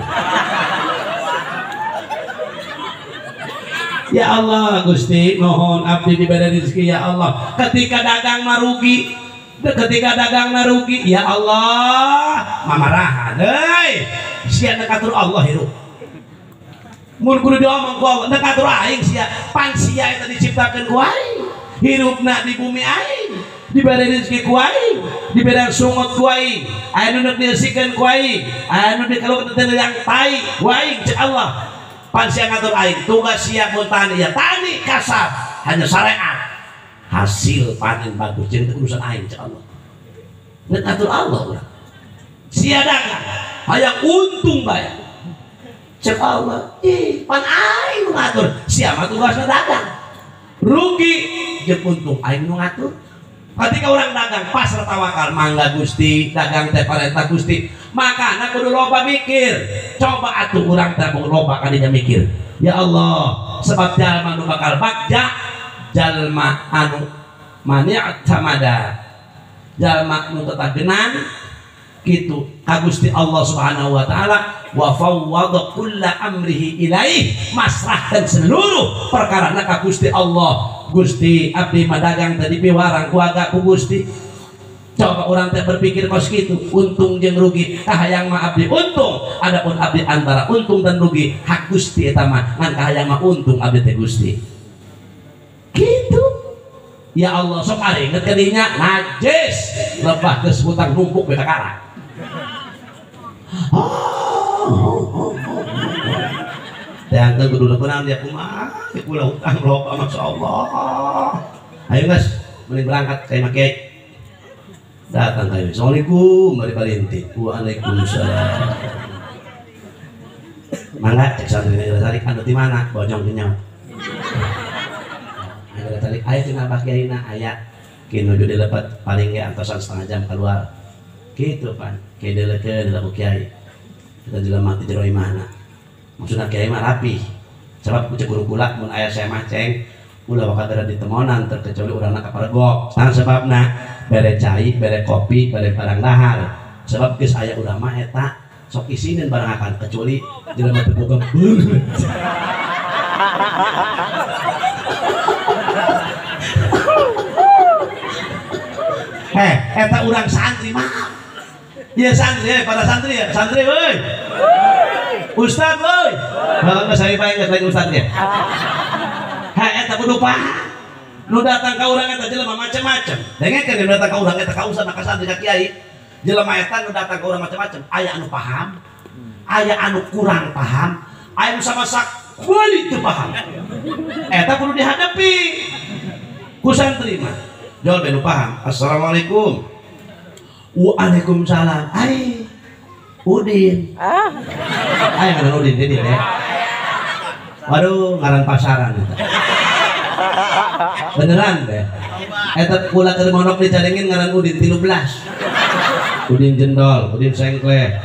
Ya Allah Gusti, mohon abdi diberi rezeki ya Allah. Ketika dagang marugi, ketika dagang marugi, ya Allah, mamarahan euy. Sia nekatur Allah hirup. Mun kudu diomong ku Allah, nekatur aing sia, pan sia eta diciptakeun ku aing. Hirupna di bumi aing, diberi rezeki ku aing, diberi sungut ku aing, aya nu diresikeun ku aing, aya nu dikalukeun teh yang tai ku aing cek Allah. Pan sia ngatur aing, tugas sia mun tani ya tani kasar, hanya syariat. Hasil panen bagus jeung urusan aing cek Allah. Ngeuk ngatur Allah urang. Sia dagang, hayang untung bae. Cek Allah, ih pan aing nu ngatur, sia mah tugasna dagang. Rugi jeung untung aing nu ngatur. Ketika orang dagang pasrah tawakal, mangga Gusti, dagang teh parenta Gusti. Makana kudu loba mikir. Coba atuh urang teh loba kadinya mikir. Ya Allah, sebab jalma nu bakal bagja, jalma anu mani'tamada. Jalma nu tetagenan, Gitu ka Gusti Allah Subhanahu wa taala wa fawwadha kulla amrihi ilaih, masrahkan seluruh perkarana ka Gusti Allah. Gusti abdi madagang tadi piwarang ku agak ku Gusti. Coba orang teh berpikir kos kitu, untung jeung rugi, kahayang mah abdi untung, adapun abdi antara untung dan rugi hak Gusti eta mah, ngan kahayang mah untung abdi teh Gusti. Gitu. Ya Allah sok aringet ka dinya najis, lebah geus hutang numpuk we kakara. Teh kudu leunang dia kumaha kula hutang loba masyaallah. Ayo guys, mending berangkat ka imah kiai. Datang kayu. Assalamualaikum bari balinti. Waalaikumsalam. Mangga cek santri tarik anu di mana? Bojong dinya. Anu tarik aya cenah Abah Kiaina aya. Ki nuju dilepat paling ge antosan setengah jam keluar. Kitu pan. Ki dileukeun ku kiai. Kita jelema ti jero imahna. Maksudna kiai mah rapi. Sebab ku cek guru kula mun aya saya mah ceng ulah bakal geura ditemonan terkecuali urangna kaparegok. Nah sebabna bere cai, bere kopi, bere barang dahar. Sebab geus aya urang mah eta sok isinin barang akan kecuali jelema teu boga beul. Heh, eta urang santri mah. Iya santri, para santri ya, santri euy. Ustaz euy. Kalau geus saya bae geus lain ustaznya. Heh, eta kudu paham. Nu datang ka urang eta jelema macem-macem. Dengekeun nu datang ka urang eta ka ustaz ka santri ka kiai. Jelema eta nu datang ka urang macem-macem. Aya anu paham, aya anu kurang paham, aya anu sama sakali teu paham. Eta kudu dihadapi ku santri mah. Jol be nu paham. Assalamualaikum. Waalaikumsalam. Ai Udin. Aya ngaran Udin jadi teh. Waduh, ngaran pasaran eta. Beneran deh. Eta kula keur mondok dicaringin ngaran Udin 13. Udin jendol, Udin sengkleh,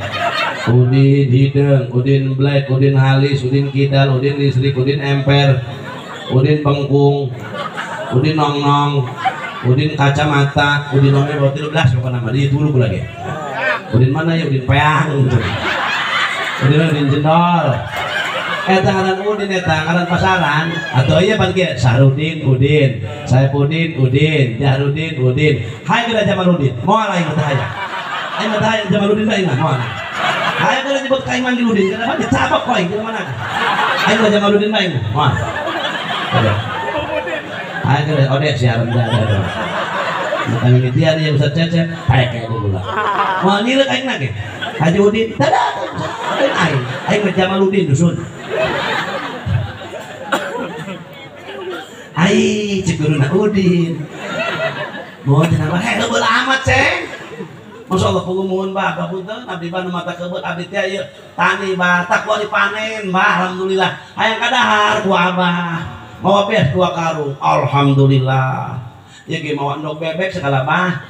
Udin hideng, Udin black, Udin halis, Udin kidal, Udin listrik, Udin emper, Udin bengkung, Udin nongnong, Udin kacamata, Udin nongnya bawa 13 bukan nama dia dulu kula ge. Udin mana ya? Udin peang. Udin Udin jendol. Eta ngaran Udin eta ngaran pasaran atau iya pan kieu Sahrudin Udin, Saipudin Udin, Jahrudin Udin. Hayo geura Jamaludin, moal aing mah hayang. Aing mah hayang Jamaludin bae mah moal. Hayo geura nyebut ka aing manggil Udin, kenapa dicabok ku aing mana? Aing mah Jamaludin bae mah moal. Hayo geura ode siaran da da. Bukan mimitian ya Ustaz Cecep, paek kayak gula. Moal nyilek aing mah ge. Haji Udin, dadah. Aing, aing mah Jamaludin dusun. Ai cek guruna Udin. Mohon cenah mah heuh beul amat ceng. Masyaallah pengumuman bah, punten abdi mah nu mata kebeut abdi teh ieu tani bah tak dipanen bah alhamdulillah. Hayang kadahar ku abah. Mawa beas 2 karung. Alhamdulillah. Ieu ge mawa endog bebek segala bah.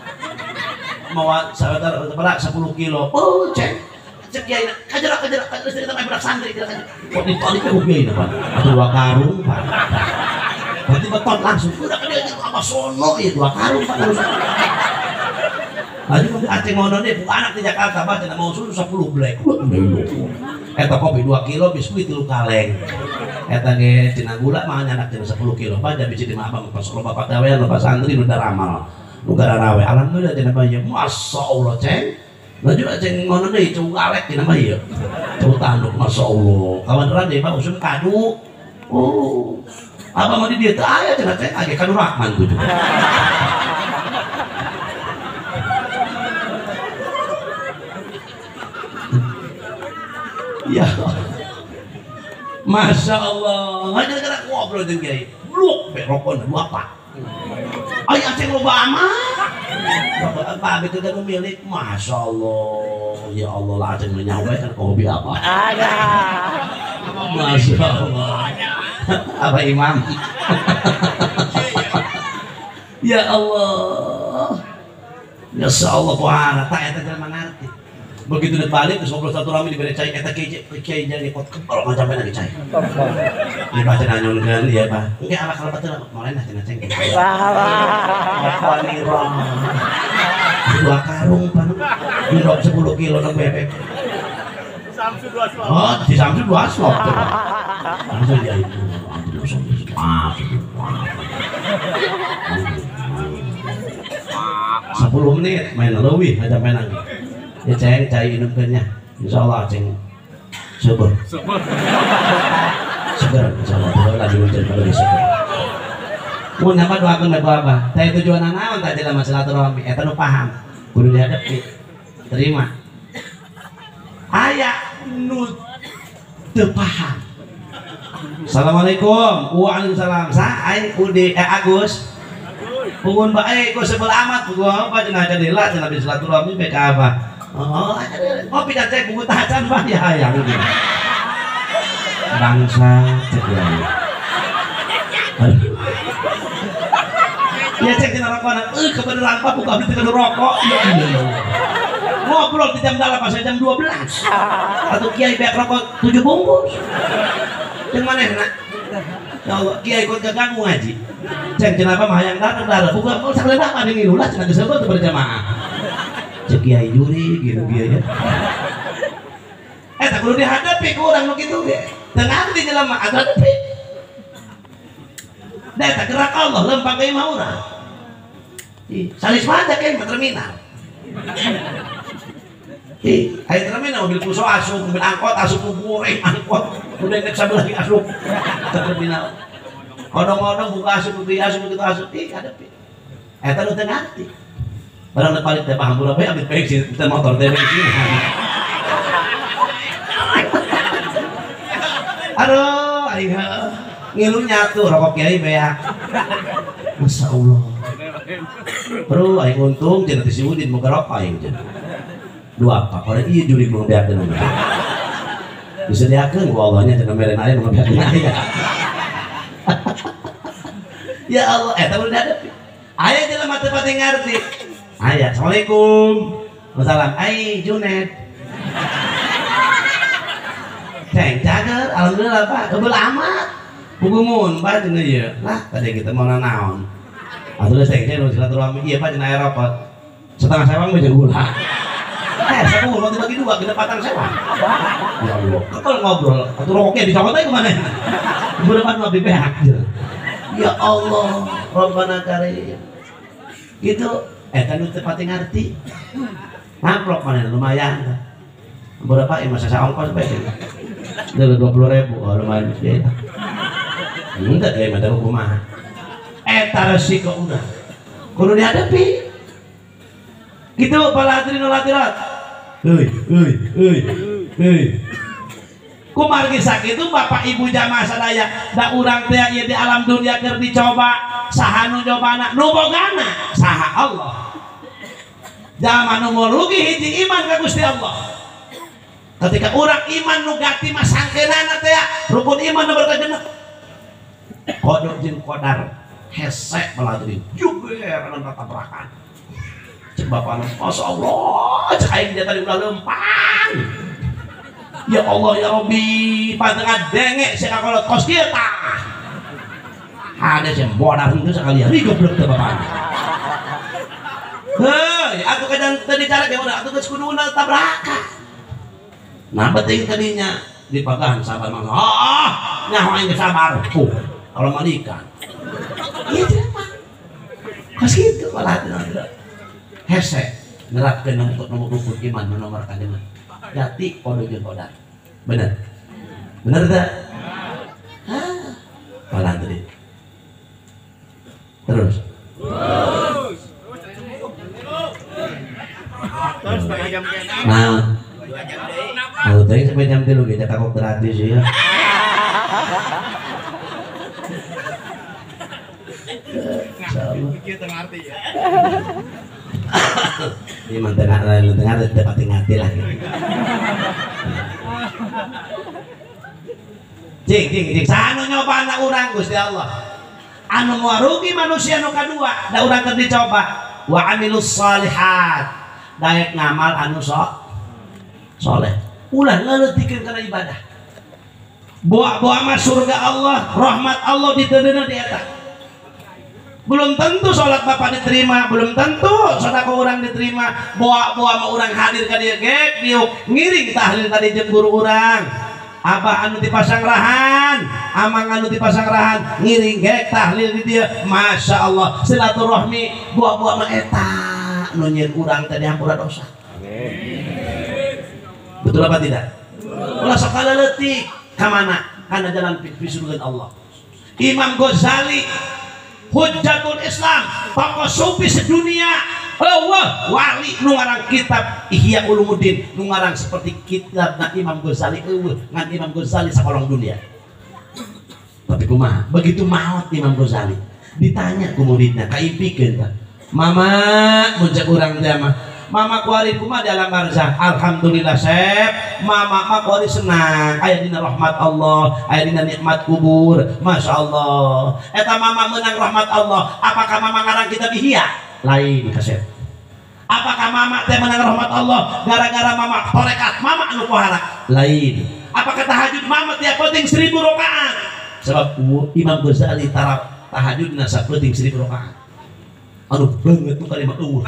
Mawa saudara 10 kilo. Oh ceng. Cek kiai kajera kajera kajera cerita budak santri kira kajera. Kok ditarik ku kiai Pak. Atuh 2 karung Pak. Berarti beton langsung udah ke dia apa sono ya 2 karung Pak. Laju aceng ngono deh bu anak di Jakarta bah cenah mau susu 10 blek. Eta kopi 2 kilo biskuit 3 kaleng. Eta ge cenah gula mah nyanak cenah 10 kilo bah biji di mah abang pas loba pagawean loba santri nu daramal. Nu gararawe alhamdulillah cenah mah ieu masyaallah ceng. Laju aceng ngono deui cau galek cenah mah ieu. Cau tanduk masyaallah. Kawan deui mah usum kadu. Oh. Abang mah di dieu teu aya cenah ceng age kadu Rahman kudu. Ya Masya Allah, gara-gara ngobrol jeung kiai, bluk be rokona dua pak. Ai aceng loba amat. Bapak abdi teh milik, Masya Allah, ya Allah lah aceng menyawa kan hobi apa? Ada. Masya Allah. Apa imam? Ya Allah. Ya Allah puhara, tak eta jelema ngarti. Begitu udah balik terus ngobrol satu rame diberi cai eta kiai kiai jangan ikut kebal nggak sampai lagi cai. Ini baca nanyunkeun ieu bah. Engke ala kalau batur moal enak cenah ceng. Wah. Dua karung pan. Nyedok 10 kilo nang bebek. Samsu 2 slop. Oh, di Samsu 2 slop. Langsung dia itu. 10 menit main leuwih aja main lagi. Ya ceng cai inumkeunnya. Insyaallah ceng subur. Seger insyaallah lagi hujan lagi seger. Mun apa doakeun bae apa? Teh tujuan naon teh jelema silaturahmi eta nu paham. Kudu dihadapi. Terima. Aya nu teu paham. Assalamualaikum. Waalaikumsalam. Sa aing Udi Agus. Pungun bae ku sebel amat pugu apa cenah cadila cenah di silaturahmi bae ka apa. Oh, ngopi da cek pugu tacan bah ya hayang. Bangsa cek wae. Ya cek dina rokona, kebenaran pak buka abdi teu rokok. Ya Allah. Ngobrol di jam 8 sampai jam 12. Atau kiai beak rokok 7 bungkus. Jeung manehna? Ya Allah, kiai ikut keganggu ngaji. Cek cenah apa mah hayang darah buka mau sakeula mah ngilu lah cenah geus teu berjamaah. Cek kiai juri gitu kiai ya. Eta kudu dihadapi ku urang nu kitu ge. Teu ngarti jelema atuh hadapi. Da eta gerak Allah lempang ka imah urang. Ih, salis mah teh terminal. Ih, aya terminal mobil puso asup, mobil angkot asup goreng angkot, udah nek sabelah lagi asup ke terminal. Odong-odong buka asup, buka asup, begitu asup, ih hadapi. Eta nu teu ngarti. Barang teu palit teh paham bae abdi bensin teh motor teh bensin. Aduh, aing ngilu nyatu rokok kiai beak. Masya Allah. Bro, aing untung cenah teh si Udin moga rokok aing cenah. Dua apa? Orang ieu juri nu beakeun. Disediakeun ku Allahnya cenah meren aya nu beakeun aya. Ya Allah, eta udah dihadapi. Aya jelema teu pati ngarti. Aya, Assalamualaikum. Wassalam. Ai Junet. Ceng cager, alhamdulillah Pak. Kebel amat. Pugumun Pak cenah ieu. Lah tadi kita mau nanaon. Atuh geus teh nu silaturahmi ieu Pak cenah aya rokok. Setengah sewang mah jeung gula. 10 mau dibagi 2 genep patang sewang. Ya Allah. Kebel ngobrol, atuh rokoknya dicokot aja kemana? Berapa nu abdi beak. Ya Allah, Rabbana karim. Gitu, eta nu teu pati ngarti. Amplop mana lumayan. Berapa ieu masa ongkos bae. 20.000, oh lumayan sih. Enggak deh, mata kumaha. Eta resiko udah. Kudu dihadapi. Gitu para hadirin wal hadirat. Heuy, heuy, heuy. Heuy. Kumargi sakitu bapak ibu jamaah sadaya da urang teh ieu di alam dunia keur dicoba saha nu nyobana nu bogana saha Allah. Jalma nu rugi hiji iman ka Gusti Allah. Ketika urang iman nu gati mah sangkeunana teh rukun iman nu berkajenep. Kodok jeung kodar hese baladirin juger anu tatabrakan. Cek bapana masyaallah cek aing dia tadi ulah lempang. Ya Allah ya Rabbi pantengan denge sia kakolot kos kieu tah. Hade sia modar henteu sakalian goblok teh bapana. Heuy atuh kadang teu dicara ge udah atuh geus kuduna tabrakan. Nah penting tadinya dipagahan sabar mah. Ah, nyaho aing sabar. Kalau mandikan. Iya jelema. Kos kitu malah hese nerapkeun nomor rukun iman nomor kajengan. Jati kodo jeung kodar. Bener? Bener tak? Hah. Palandri. Terus. Terus setengah jam kena. Nah. Kalau tadi sampai jam 3 kita takut gratis ya. Kita ngerti ya. Ini tengah tengah dapat ngerti lah. Cing cing cing sanu nyobana urang Gusti Allah. Anu moal rugi manusia nu kadua da urang keur dicoba wa amilus sholihat. Daek ngamal anu soleh. Ulah ngaleutikeun kana ibadah. Boa-boa mah surga Allah, rahmat Allah diteundeuna di eta. Belum tentu sholat bapak diterima, belum tentu sedekah orang diterima. Boa-boa mau orang hadir ka dieu gek diuk ngiring tahlil tadi jeung guru urang. Abah anu dipasang rahan, amang anu dipasang rahan, ngiring gek tahlil di dieu. Masya Allah, silaturahmi boa-boa mah eta nu nyieun urang teh dihampura dosa. Betul apa tidak? Ulah sok leutik ka mana? Kana jalan pisurga Allah. Imam Ghazali Hujjatul Islam, tokoh sufi sedunia, Allah wali nu ngarang kitab Ihya Ulumuddin, nu ngarang seperti kitab na Imam Ghazali eueuh ngan Imam Ghazali sakolong dunia. Tapi kumaha? Begitu maot Imam Ghazali, ditanya ku muridna, kaimpikeun tah. Mama mun cek urang teh mah, mama kuari kumaha di alam barzah? Alhamdulillah sep, mama mah kuari senang, aya dina rahmat Allah, aya dina nikmat kubur, Masya Allah. Eta mama menang rahmat Allah, apakah mama ngarang kitab Ihya? Lain kasep. Apakah mama teh menang rahmat Allah gara-gara mama torekat mama anu pohara? Lain. Apakah tahajud mama tiap penting 1000 rakaat? Sebab Imam Ghazali tarap tahajudna sapenting 1000 rakaat. Anu banget tuh kalimat eueuh.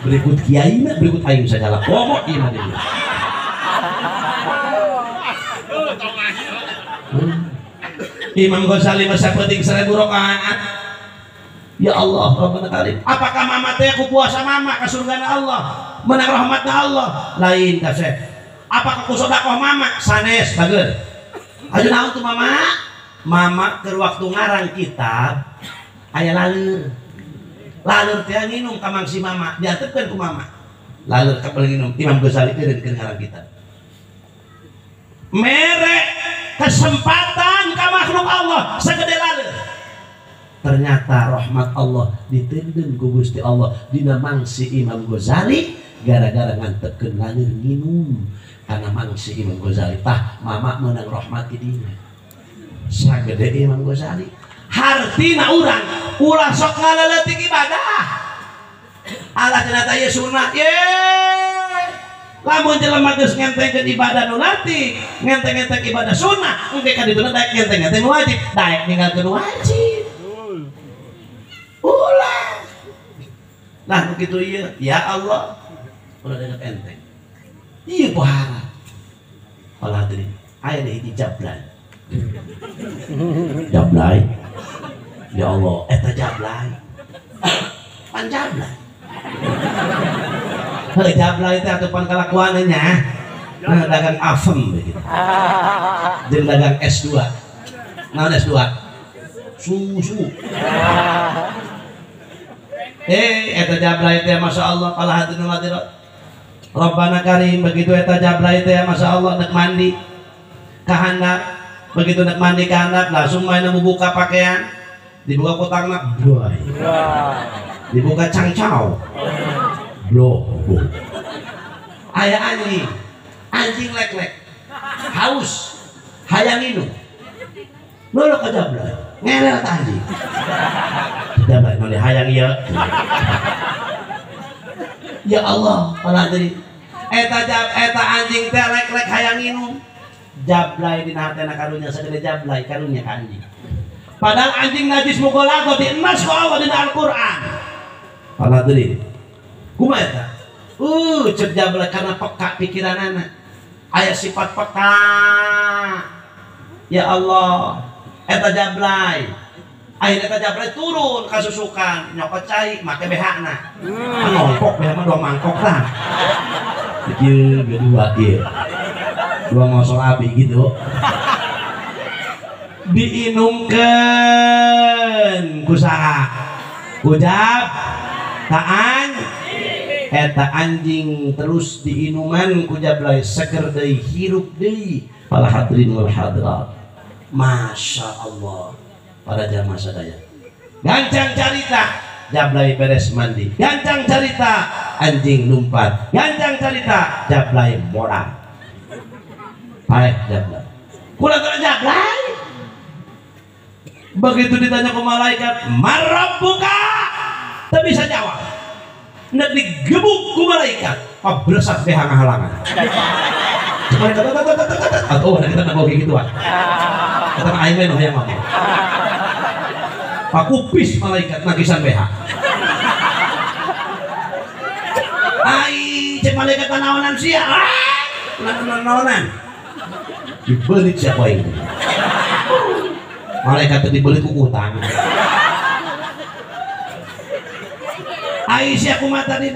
Berikut kiai na, berikut aing segala komo iman ini. Imam Ghazali masa penting 1000 rakaat. Ya Allah, Rabbana karim. Apakah mama teh aku puasa mama ke surgana Allah, menang rahmatna Allah? Lain kasep. Apakah ku sedekah mama? Sanes bager. Ayo naon tuh mama? Mama keur waktu ngarang kitab aya laleur. Laleur teh nginum ka mangsi mama, diantepkeun ku mama. Laleur ka nginum Imam Ghazali teh keur ngarang kitab. Mere kesempatan ka makhluk Allah sagede laleur. Ternyata rahmat Allah ditenden ku Gusti Allah dina mangsi Imam Ghazali gara-gara ngantepkeun laleur nginum kana mangsi Imam Ghazali. Tah mama meunang rahmat di dinya. Sagede Imam Ghazali. Hartina urang ulah sok ngaleutik ibadah. Allah cenah teh ieu sunah ye. Lamun jelema geus ngentengkeun ibadah nu leutik, ngenteng-ngenteng ibadah sunah, engke ka dituna daek ngenteng-ngenteng wajib, daek ninggalkeun wajib. Ulah. Nah begitu ieu, ya Allah, ulah dianggap enteng. Ieu pohara. Olah hadirin, aya deui hiji jablay. Jablay. Ya Allah, eta jablay. Pan jablay. Heuh jablay teh atuh pan kalakuanna nya. Nah, dagang afem begitu. Jeung dagang S2. Naon S2? Susu. Eta jablay teh Masya Allah, kalau hadirin hadirat. Rabbana karim, begitu eta jablay teh Masya Allah nek mandi kahandap, begitu nek mandi kahandap langsung main buka pakaian, dibuka kotangna, boy. Dibuka cangcau. Bro, aya anjing, anjing lek-lek, haus, hayang minum. Lolo ka jablay, ngelel ta anjing. Jablay mah hayang ieu. Ya Allah, pala deui. Eta jab eta anjing teh lek-lek hayang minum. Jablay dina hatena karunya sagede jablay karunya ka anjing. Padahal anjing najis mughaladzah dienas ku Allah dina Al-Qur'an. Pala deui. Kumaha eta? Cek jablay karena peka pikiranana. Aya sifat peka. Ya Allah, eta jablay. Akhirnya eta jablay turun kasusukan, nyokot cai make BH-na. Mangkok BH mah dua mangkok lah. Ieu dua ieu. Dua ngosor abi gitu. Diinumkeun ku saha? Ku jab taan eta anjing terus diinuman ku jablay seger deui hirup deui. Para hadirin wal hadirat, Masya Allah, para jamaah sadaya. Gancang carita jablay beres mandi, gancang carita anjing lumpat, gancang carita jablay modal. Paeh jablay, kurang jablay. Begitu ditanya ke malaikat, marabbuka, tak bisa jawab. Nek digebuk ku malaikat, pabresat BH ngahalangan. Atau nah kita nggak kayak gituan. Kata aing mah hayang ngomong. Pakupis malaikat nagisan BH. Ai cek malaikat naonan sia. Naonan. Dibelit siapa ini? Malaikat dibelit ku kutang. Ai sia kumaha tadi?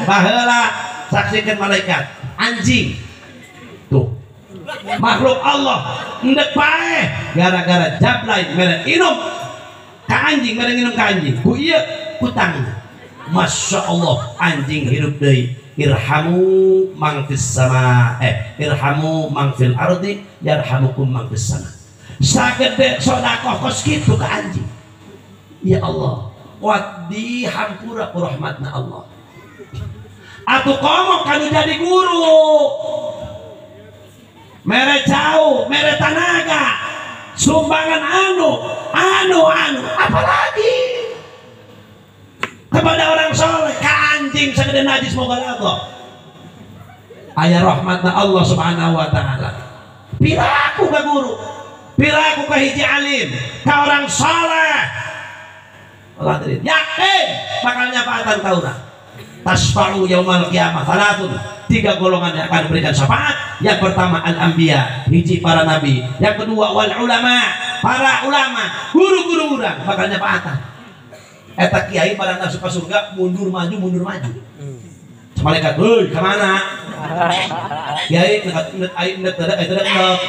Baheula saksikan malaikat anjing. Tuh. Makhluk Allah endek paeh gara-gara jablay mere inum ka anjing, mere nginum ka anjing. Ku ieu kutangna. Masya Allah anjing hidup deui. Irhamu mang fis sama, irhamu mang fil ardi yarhamukum mang fis sama. Sagede sedekah kos kitu ka anjing. Ya Allah, kuat dihampura ku rahmatna Allah. Atuh komo kanu jadi guru. Mere cau, mere tanaga, sumbangan anu, anu, anu, apalagi kepada orang soleh, ka anjing segede najis moga Allah. Aya rahmatna Allah Subhanahu wa taala. Piraku ka guru, piraku ka hiji alim, ka orang soleh. Allah yakin bakal nyafaatan ka urang. Tasfa'u yaumal qiyamah salatun, tiga golongan yang akan diberikan syafaat. Yang pertama al-anbiya, hiji para nabi. Yang kedua wal ulama, para ulama, guru-guru urang bakal nyafaatan. Eta kiai pada masuk ke surga mundur maju mundur maju. Malaikat, "Hei, ke mana?" Kiai net aing net teu teu net.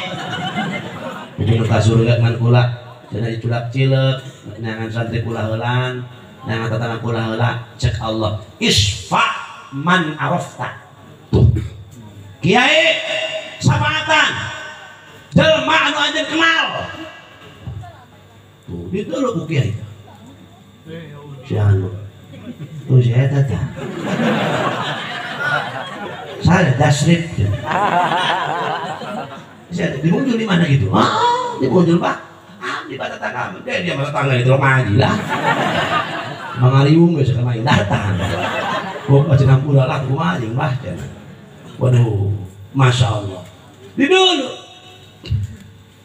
Nuju ka surga ngan kula, cenah diculak cileuk, nyangan santri kula heulan, nyangan tetangga kula heula, cek Allah, "Isfa man arafta." Tuh. Kiai syafaatan jelema anu anjeun kenal. Tuh, dituluk ku kiai. Si anu. Tuh si eta tah. Saya dasrip. Saya dimuncul di mana gitu? Ah, dimuncul Pak. Ah, di bata tetangga. Dia mata tetangga itu ngaji lah. Mangariung geus main datang. Kok cenah pura lah kumaha jeung bah cenah. Waduh, Masya Allah. Di dulu.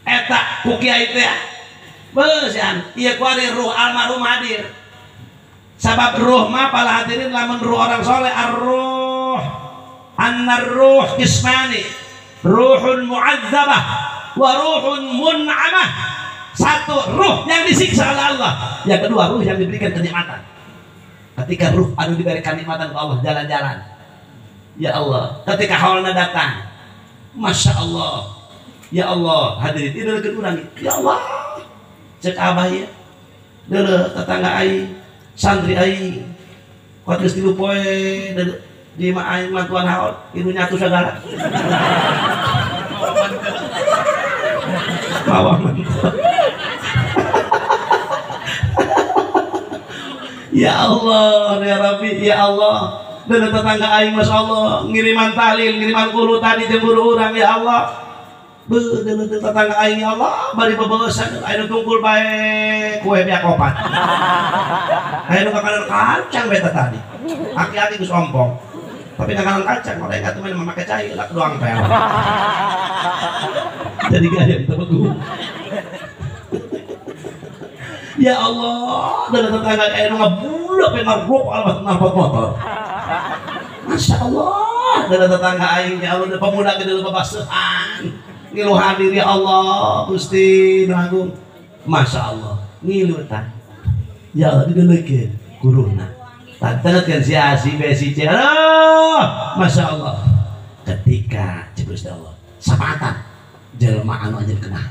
Eta ku kiai teh. Beusian, ieu kuari ruh almarhum hadir. Sabab ruh mah pala hadirin lamun ruh orang soleh ar-ruh annar ruh qismani, ruhun mu'adzabah wa ruhun mun'amah. Satu ruh yang disiksa oleh Allah, yang kedua ruh yang diberikan kenikmatan. Ketika ruh anu diberikan kenikmatan ke Allah jalan-jalan, ya Allah, ketika haulna datang, Masya Allah, ya Allah, hadirin ini adalah urang, ya Allah, cek abah ya, deuleu tetangga aing, santri aing, kuat geus 3 poe di imah aing mantuan haul, ieu nyatu sagala. Bawa mantuan. Ya Allah, ya Rabbi, ya Allah. Dan tetangga aing Masya Allah ngiriman tahlil, ngiriman guru tadi jeung guru urang ya Allah. Beuh tetangga aing ya Allah, bari bebeuseuh aya nu tungkul bae kue beak opat. Aya nu kakanan kacang beta tadi. Aki-aki geus ompong. Tapi kakanan kacang mereka tuh main make cai lak doang pel. Jadi gaya tebeku. Ya Allah, dan tetangga aya nu ngabulak pe ngarok alamat knalpot motor. Masya Allah, dan tetangga aing ya Allah, pemuda gede babaseuhan. Ngilu hadir ya Allah, Gusti nu agung. Masya Allah, ngilu tah. Ya Allah dideleukeun guruna. Tanteutkeun si A, si B, si C. Aduh, Masya Allah. Ketika cek Gusti Allah, syafaatan jelema anu anjeun kenal.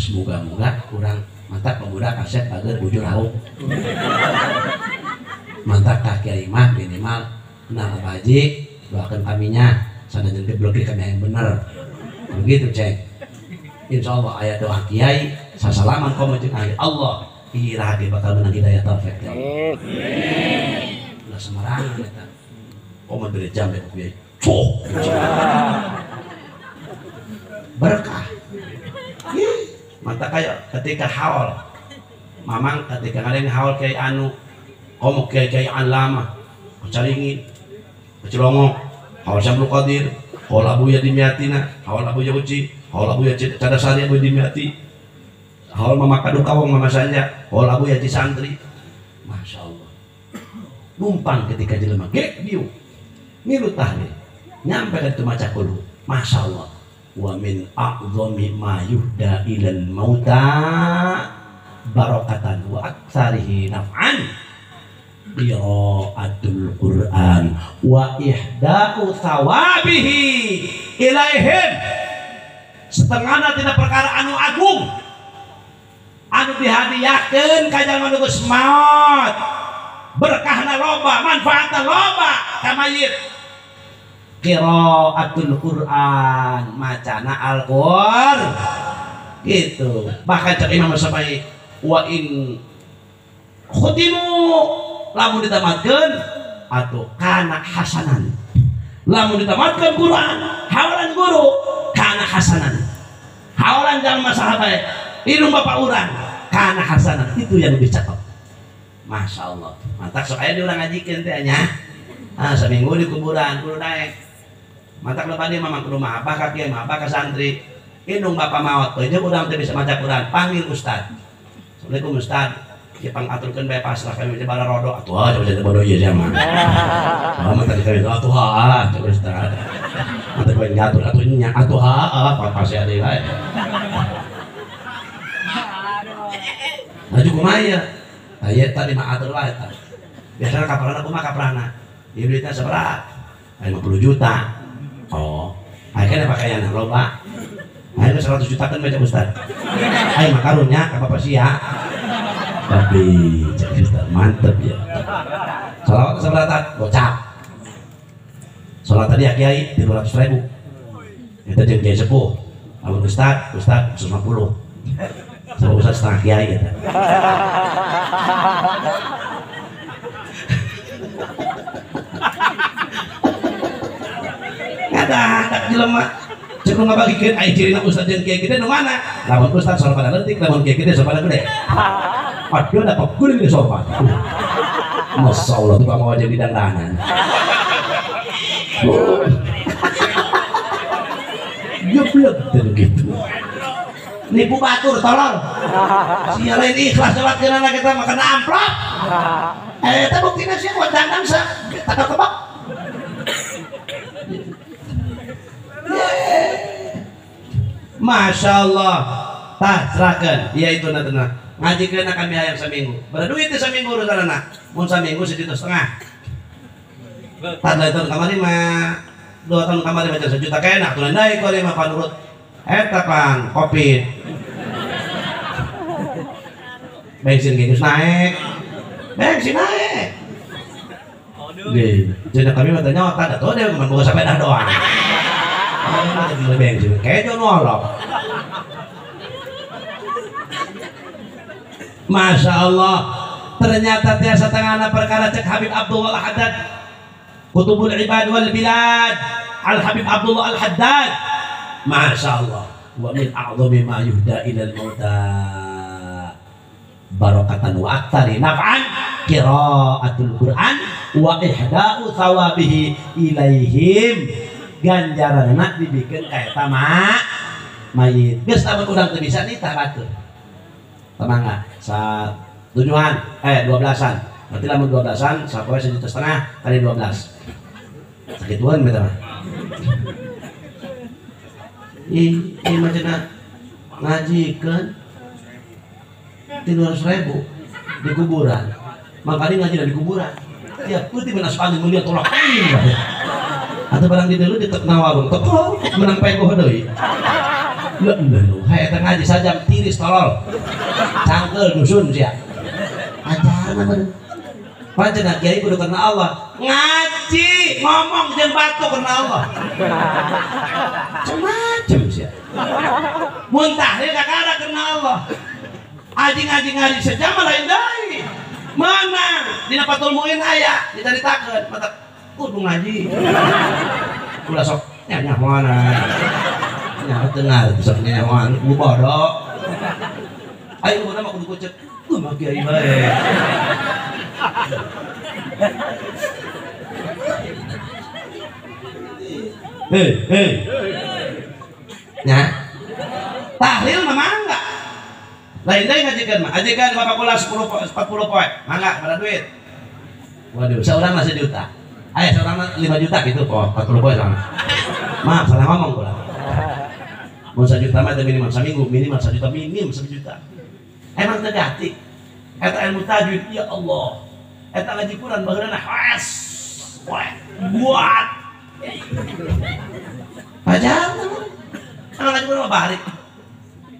Semoga-moga urang mantap pemuda kasep bager bujur hauk. Mantap ka kiai mah minimal kenal Abah Haji, doakan kaminya sanajan geblek kami yang bener. Begitu cek. Insya Allah ayat doa kiai sasalaman komo jeung ahli Allah iraha ge bakal menang hidayah taufik ya Allah. Ulah sembarangan eta. Komo bere jam ku kiai. Cok. Berkah. Mata kayak ketika haul mamang ketika kalian haul kiai anu komo kiai kiai alama kecaringin kecelongok haul Syamsul Qadir haul Abu Yadimiatina haul Abu Yauci haul Abu Cadasari Abu Dimiati Haul Mama Kadu Kawang Mama Sanja, haul Abu Yaji Santri. Masya Allah. Numpang ketika jelema gek biu. Ngilu tahlil. Nyampe ka ditu maca kudu. Masya Allah. Wa min a'zami ma yuhda ilal mauta barakatan wa aktsarihi naf'an qiraatul Qur'an wa ihda'u thawabihi ilaihim. Setengahna tina perkara anu agung anu dihadiahkeun ka jalma nu geus maot, berkahna loba, manfaatna loba ka mayit. Qiraatul Qur'an, macana Al-Qur'an gitu. Bahkan cek Imam Syafi'i wa in khutimu lamun ditamatkeun atau kana hasanan, lamun ditamatkeun Quran hawalan guru kana hasanan, hawalan jalma sahabat indung bapak urang kana hasanan, itu yang lebih cakep. Masya Allah. Mantak sok aya diurang ngajikeun teh nya. Ah saminggu di kuburan kudu naek. Mantak lepas dia mamang kudu mahabah ka kiai, mahabah ka santri. Indung bapak maot teh urang teh bisa maca Quran, panggil ustad. Assalamualaikum ustad. Ieu pangaturkeun bae pasrah kami teh bara rodo. Atuh ah coba jadi bodoh ieu sia mah. Ah mantak kami atuh ah coba ustad. Mantak bae ngatur atuh nya atuh ah pasti ada wae. Maju kumaha ieu? Aya tadi mah atur wae tah. Biasana kaprana kumaha kaprana? Ieu duitna sabaraha? 50 juta. Oh, akhirnya pakaian loba. Akhirnya 100 juta kan baca ustad. Ayo makarunya ke bapak sia. Tapi cek ustad mantep ya. Salawat seberatan gocap. Salat tadi ya kiai 300.000. Itu jeung kiai sepuh. Lamun ustad, ustad 150. Sama ustad setengah kiai gitu. Ada jelema cek nu ngabagikeun ai cirina ustad jeung kiai gede nu mana? Lamun ustad sorban leutik, lamun kiai gede sorban gede. Aduh da pegul ini sorban. Masyaallah tukang ojek di dandanan. Geblek teh gitu. Nipu batur tolol. Sia lain ikhlas salat keunana kita mah kena amplop. Eta buktina sia kuat dandang sa takak kebak. Masya Allah. Tah serahkan. Ya itu nanti ngajikeun kami hayang seminggu. Berduit teh seminggu urusanana. Mun saminggu 1,5 juta. Tah tahun kamari mah 2 tahun kamari mah 1 juta kena atuh naik kuari mah panurut. Eta pang Covid. Bensin geus naik. Bensin naik. Deh, jadi kami mah tanya otak atuh deh mun boga sepeda doang. Bensin kejo nolok. Masya Allah. Ternyata tiasa tengahna perkara cek Habib Abdullah Al-Haddad, Kutubul Ibad wal Bilad, Al Habib Abdullah Al-Haddad. Masya Allah. Wa min a'zami ma yuhda ilal mauta barakatan wa aktsari naf'an qiraatul Qur'an wa ihda'u thawabihi ilaihim. Ganjaranna dibikin kayak tama mayit. Geus lamun urang teu bisa nitah batur. Temangga sa tujuhan 12-an. Berarti lamun 12-an sapoe 1,5 juta kali 12. Sakituan beta mah. Ih, ieu mah cenah ngajikeun 300.000 di kuburan. Makanya ngaji di kuburan. Tiap peuting menas angin melihat tolak angin. Atau barang di dulu di warung teko menang pegoh deui. Leuh leuh, hae eta ngaji sajam tiris tolol. Cangkeul dusun sia. Ajarna mah. Pancen kiai kudu karena Allah. Ngaji ngomong jeung batu karena Allah. Macem-macem sia. Mun tahlil kakara karena Allah. Aji ngaji ngaji sejam lain deui. Mana dina Fathul Muin aya dicaritakeun mata kudu ngaji. Ulah sok nyahoana. Nyaho teu ngarti sok nyahoan ku bodoh. Ayo urang mah kudu kucek. Mah kiai bae. Hei, hei. Nya. Tahlil mah mangga. Lain deui ngajikeun mah. Ajikeun bapak kula 10 40 poe. Mangga pada duit. Waduh, seorang mah sejuta. Aya seorang mah 5 juta gitu po, 40 poe sama. Maaf, salah ngomong kula. Mun 1 juta mah minimal saminggu, minimal 1 juta, minim 1 juta. Emang teu gati. Eta ilmu tajwid, ya Allah. Eta ngaji Quran baheulana has. Buat. Pajar. Emang ngaji Quran mah bahari.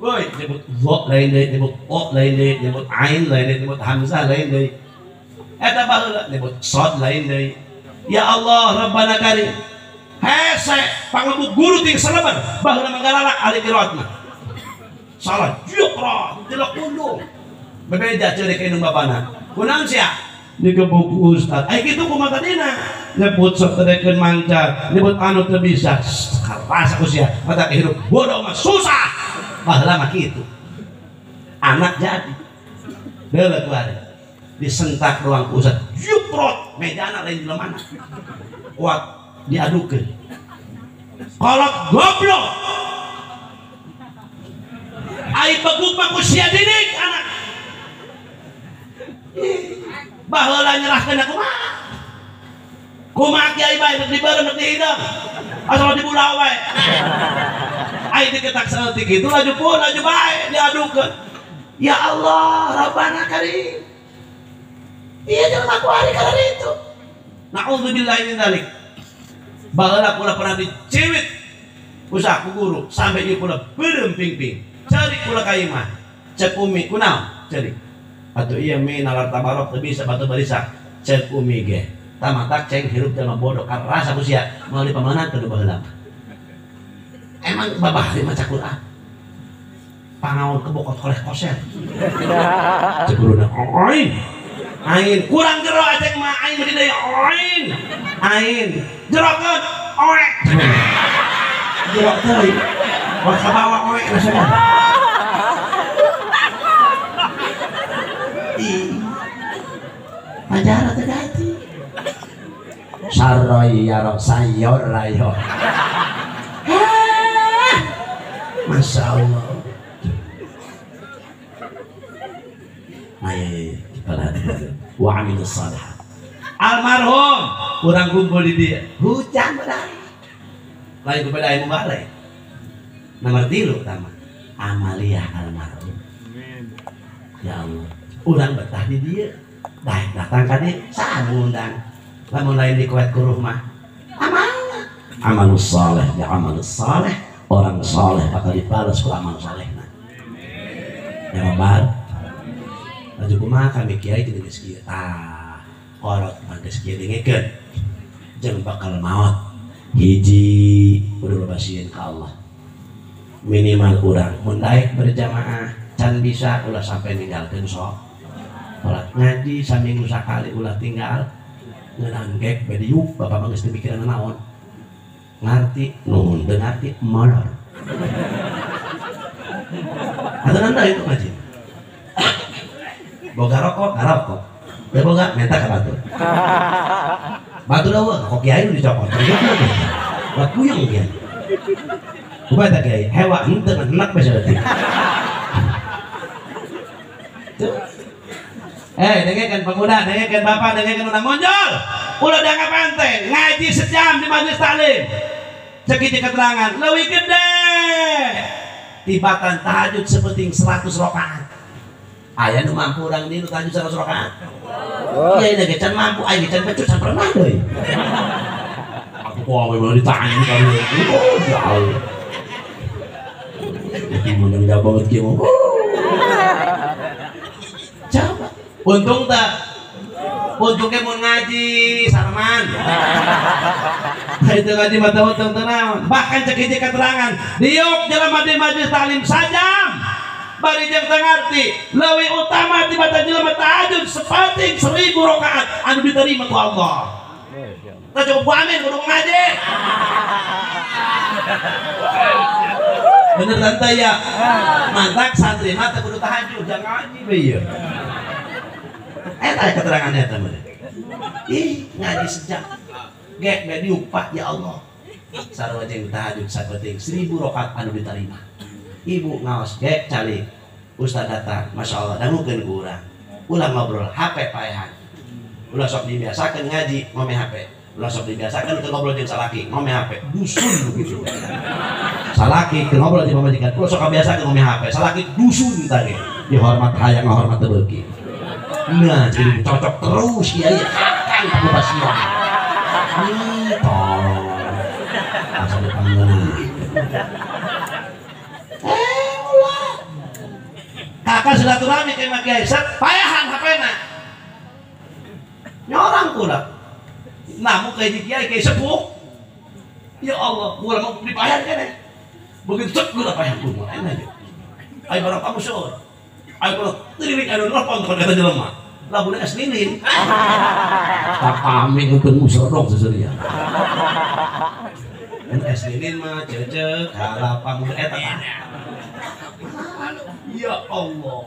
Woi, nyebut dha lain deui, nyebut o lain deui, nyebut ain lain deui, nyebut hamzah lain deui. Eta baheula nyebut shad lain deui. Ya Allah, Rabbana karim. Hese pangebuk guru ting selebar baheula manggalala ahli qiraat mah. Salah juqra tilak undung. Bebeja ceurik ka indung bapana. Kunaon sia? Digebuk ustad. Ai kitu kumaha tadina? Nyebut sok teu manca, nyebut anu teu bisa. Karasa ku sia, mata hirup bodoh mah susah. Baheula mah kitu. Anak jadi. Deuleu ku ari. Disentak ruang ku ustad. Juprot mejana lain jelema mana. Kuat diadukeun. Kolot goblok. Ai beguk mah ku sia didik anak. Baheula nyerahkeun aku mah. Kumaha kiai bae rek dibeureum rek dihidang. Asal dibulau bae. Ai diketak saeutik kitu laju pun laju bae diadukeun. Ya Allah, Rabbana karim. Iya jelema ku ari kana itu. Nauzubillahi min dzalik. Baheula kula pernah diciwit usah ku guru sampai ieu kula beureum ping-ping. Ceurik kula ka imah. Cek umi kunaon? Ceurik. Atuh ieu mi nalar tabarok teu bisa batu barisa. Cek umi ge. Tamatak ceng hirup jelema bodoh karasa ku sia moal dipamanan teu baheula. Emang babahari maca Quran. Pangaon kebokot koleh koser. Cek guruna ain. Ain kurang jero aceng mah ain beuti deui ain. Ain jerokeun oe. Jerok teuing. Wah kabawa oe rasana. Ih. Pajar teh ganti. Saroy ya sayor rayo. Masya Allah. Wa amilus shalihat. Almarhum kurang kumpul di dia. Hujan badai. Lain kepada ilmu balai. Nomor 3 utama. Amaliyah almarhum. Ya Allah. Urang betah di dia. Daek datang ka dieu saha ngundang. Lamun lain di kuat kuruh mah. Amal. Amalus saleh ya amalus saleh. Orang saleh bakal dibalas ku amal salehna. Ya Bapak. Laju kumaha kami kiai jeung geus kieu tah. Kolot mah geus kieu dengekeun. Jeung bakal maot. Hiji kudu babasieun ka Allah. Minimal urang mun daek berjamaah can bisa ulah sampai ninggalkeun sok. Salat ngaji saminggu sakali ulah tinggal. Ngeunang gek bade diuk bapak mah geus teu mikiran naon. Ngarti nuhun teu ngarti molor. Atuh nanda itu ngaji. Boga rokok, ngarokok. Teu boga menta ka batur. Batur eueuh kok kiai nu dicokot. Buat puyeng kiai. Kumaha eta kiai? Hewa henteu ngan enak bae saeutik. Tuh. Dengekeun pemuda, dengekeun bapak, dengekeun urang monjol. Ulah dianggap enteng, ngaji sejam di majelis taklim. Cek hiji keterangan, leuwih gede. Tibatan tahajud sepenting 100 rakaat. Aya nu mampu urang di nu tahajud 100 rakaat. Kiai ge can mampu, aing ge can pecut can pernah deui. Atuh ku awe mah ditanya kali. Oh, ya Allah. Mun enggak banget kieu mah. Coba. Untung tak? Untungnya mau ngaji Sarman. Itu ngaji mata untung tenang. Bahkan cek hiji keterangan, diuk jelema di majelis taklim sajam. Bari jeung teu ngarti, leuwih utama tibatan jelema tahajud sepenting 1000 rakaat anu diterima ku Allah. Teu cukup ku amin kudu ngaji. Bener tante ya? Mantak santri mah teu kudu tahajud, jangan ngaji we ieu. Eta keterangannya eta mah. Ih, ngaji sejam. Gek be diupak ya Allah. Sarua jeung tahajud sapenting 1000 rakaat anu diterima. Ibu ngaos gek calik. Ustaz datang, Masya Allah, dangukeun ku urang. Ulah ngobrol, HP paehan. Ulah sok dibiasakeun ngaji, ngome HP. Ulah sok dibiasakeun keur ngobrol jeung salaki, ngome HP. Dusun begitu. Salaki keur ngobrol jeung pamajikan, ulah sok kabiasakeun ngome HP. Salaki dusun tadi. Dihormat hayang ngahormat teu beuki. Nah, jadi cocok terus kiai akang kupasian. Ih, tolong. Asa dipanggeunan. Ulah. Kakak silaturahmi ke Mak Kiai, set payahan HP-na. Nyorang kula. Namu ka hiji kiai kiai sepuh. Ya Allah, kula mau dipayan keneh. Begitu cek kula payan kumaha enak aja. Ayo barang kamu seueur. Ayo kula tiririk anu nelpon ka eta jelema. Laguna es lilin. Tak kami untuk musrodong seseria. Dan es lilin mah cece kalapa mun eta tah. Ya Allah.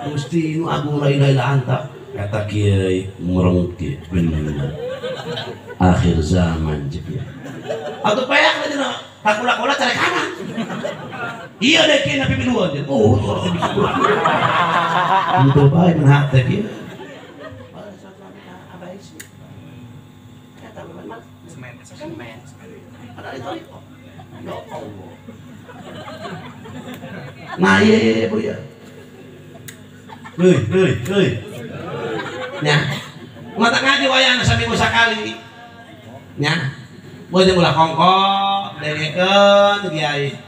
Gusti nu agung la ilaha illa anta. Kata kiai ngurung kiai bener. Akhir zaman jeung kiai. Atuh payak dina takula-kula carekana. Iya deh kiai nabi piluan. Oh, orang bisa. Untuk bae mun hate kieu. Ya Allah. Nah iya Bu ya. Heuy heuy heuy. Nya. Mata ngaji wayahna saminggu sakali. Nya. Boy jeung ulah kongko dengekeun kiai.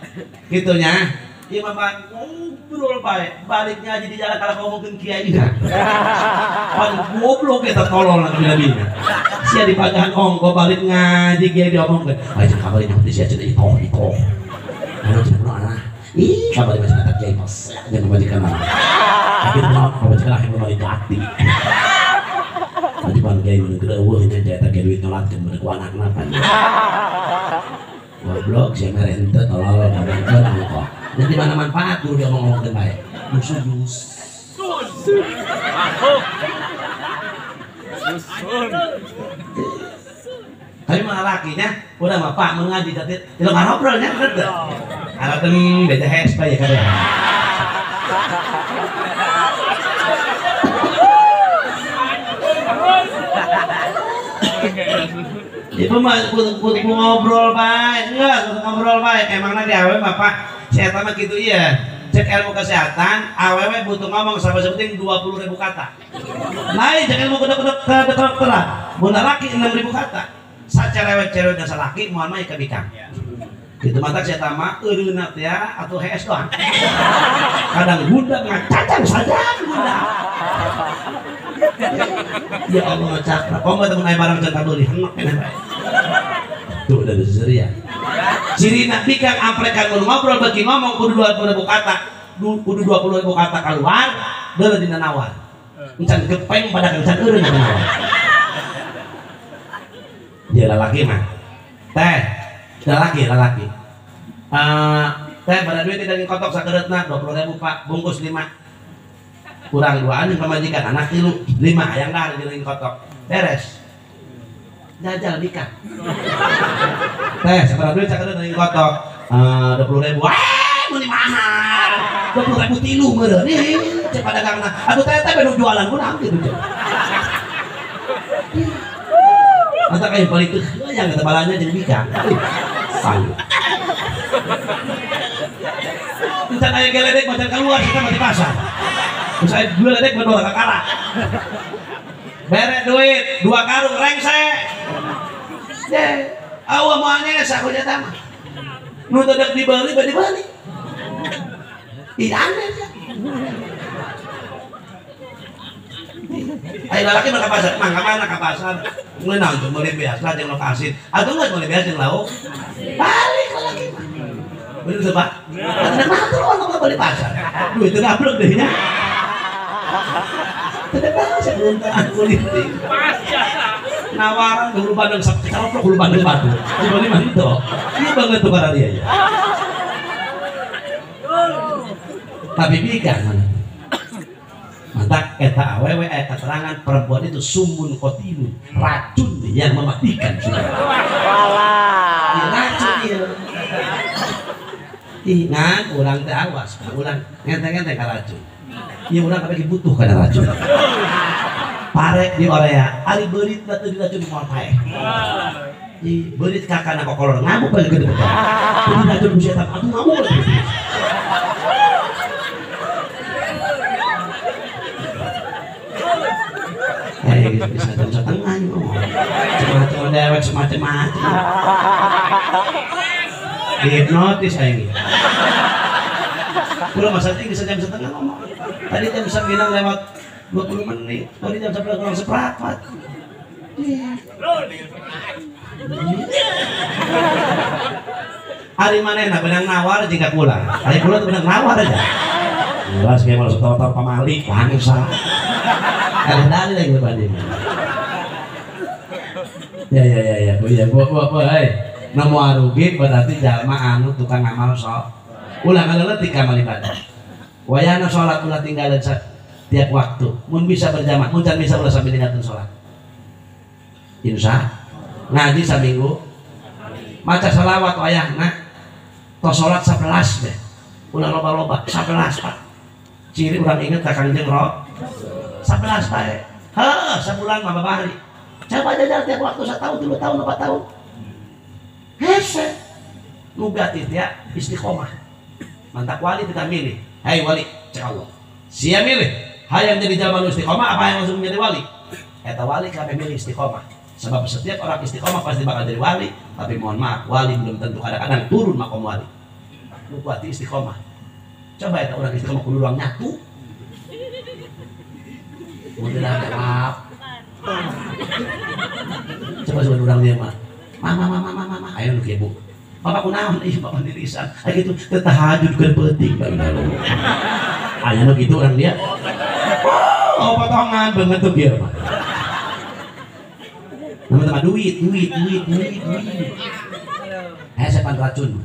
Kitu nya. Ieu mah ngobrol bae, balik ngaji di jalan kalah ngomongkeun kiai nya. Pan goblok eta tolol nabi-nabina. Sia dipagahan ongko balik ngaji kiai diomongkeun. Ayo kabari nyaho teh sia cenah itoh itoh. Anu cenah kunaon ah. Ih, kabari mah cenah kiai pas jeung pamajikan mah. Akhir mah pamajikan akhir mah hati. Tadi pan kiai mun gede eueuh nya eta ge duit nyolatkeun mun ku anakna pan. Goblok sia mere henteu tolol ngomongkeun ongko. Jadi mana manfaat guru diomong-omongkeun bae. Dusun dusun. Dusun. Tapi mah lakinya udah mah Pak mun ngaji teh teu ngobrol nya bener teu. Alaten beda hes bae kabeh. Ibu mah kudu ngobrol bae, enggak kudu ngobrol bae. Emangna di awewe mah Pak, saya mah kitu ieu. Cek ilmu kesehatan, awewe butuh ngomong sampai sepenting 20.000 kata. Lain cek ilmu kedokteran, mun lalaki 6.000 kata. Sacerewet-cerewet dan salaki moal mah ka bikang. Gitu mata saya mah eureunna teh atau hees doang. Kadang budak ngacacang saja budak. Ya Allah cakra. Komo temen aya barang can tabeli henek keneh bae. Tuh udah seseria. Cirina bikang amprekan mun ngobrol beuki ngomong kudu 20.000 kata. Kudu 20.000 kata keluar deuleu dina nawar. Encan gepeng pada encan eureun nawar. Dia lalaki mah. Teh, lalaki, lalaki. Teh pada duit tidak kotok sakereutna 20.000 Pak, bungkus 5. Kurang 2 anjing pamajikan anak 3, 5 hayang dahar jeung kotok. Beres. Jajal nikah. Teh, sabaraha duit sakereutna daging kotok? 20.000. Wah, meuni mahal. 20.000 tilu meureun. Ih, cek padagangna. Atuh teh teh benu jualan kunaon kitu cek. Mata kayak balik tuh, yang kata balanya jadi bikang. Sayur. Encan aya geledek macan keluar kita mati pasar. Terus aya geledek berdua kakara. Bere duit 2 karung rengsek. Deh, awa moalnya sakunya tama. Nu teu dek dibeli bae dibeli. Ih aneh sia. Ayo lalaki mah ka pasar, mah ka mana ka pasar? Ngeunang tuh meuli beas lah jeung lauk asin. Atuh geus meuli beas jeung lauk. Balik lalaki mah. Bener teu, Pak? Atuh mah tuh orang beli pasar. Duit teu gablek deui nya. Teu bahasa untaan politik. Nawaran hulu bandeng sacaroplok hulu bandeng batu. Dibeli mah henteu. Ieu banget tuh para dia ya. Tapi bikang mana? Mantak eta awewe aya keterangan perempuan itu sumun kotilun, racun yang mematikan sudah. Racun ieu. Ih, ngan urang teh awas, urang ngenteng-ngenteng ka racun. Ieu urang kabeh butuh kana racun. Pare di orea, ari beurit teh diracun moal paeh. Ih, beurit kakana kokolor ngamuk bae gede betul. Jadi racun ku setan atuh ngamuk. Bisa jam setengah ngomong. Macam-macam dewek semacam-macam. Dihipnotis aing. Ulah masa tinggi bisa jam setengah ngomong. Tadi jam 9:20 menit. Tadi jam 11 kurang seperempat. Ari manehna benang nawar jeung ka kula. Ari kula teh benang nawar aja. Jelas kayak malah tawa-tawa pamali bangsa. Ada lagi berbanding. Ya ya ya ya, bu ya bu bu bu, hey. Nemu arugi berarti jalma anu tukang ngamal sok. Ulah ngaleutik amal ibadah. Wayahna salat ulah tinggalin tiap waktu. Mun bisa berjamaah, mun can bisa ulah sambil ninggalkeun salat. Insya ngaji saminggu. Maca selawat wayahna. Tos salat 11 deh. Ulah loba-loba 11 Pak. Ciri urang inget ka Kangjeng Ro. 11 bae. Heuh, sabulan mah babari. Coba jajal tiap waktu 1 tahun, 3 tahun, 4 tahun. Hese. Nugat itu ya istiqomah. Mantap wali kita milih. Hei wali, cek Allah. Sia milih. Hayang jadi jalma nu istiqomah apa yang langsung menjadi wali? Eta wali kabeh milih istiqomah. Sebab setiap orang istiqomah pasti bakal jadi wali, tapi mohon maaf, wali belum tentu kadang-kadang turun makom wali. Nu kuat istiqomah. Coba eta orang istiqomah kudu ruang nyatu. Udah maaf. Coba coba orang dia mah. Mama mama mama mama, ayo nu kieu Bu. Bapak kunaon ieu bapak dirisan. Aya kitu teu tahajud keur peuting bae. Aya nu kitu orang dia. Oh, potongan banget tuh biar mah. Nama-nama duit, duit, duit, duit, duit. Sepan racun.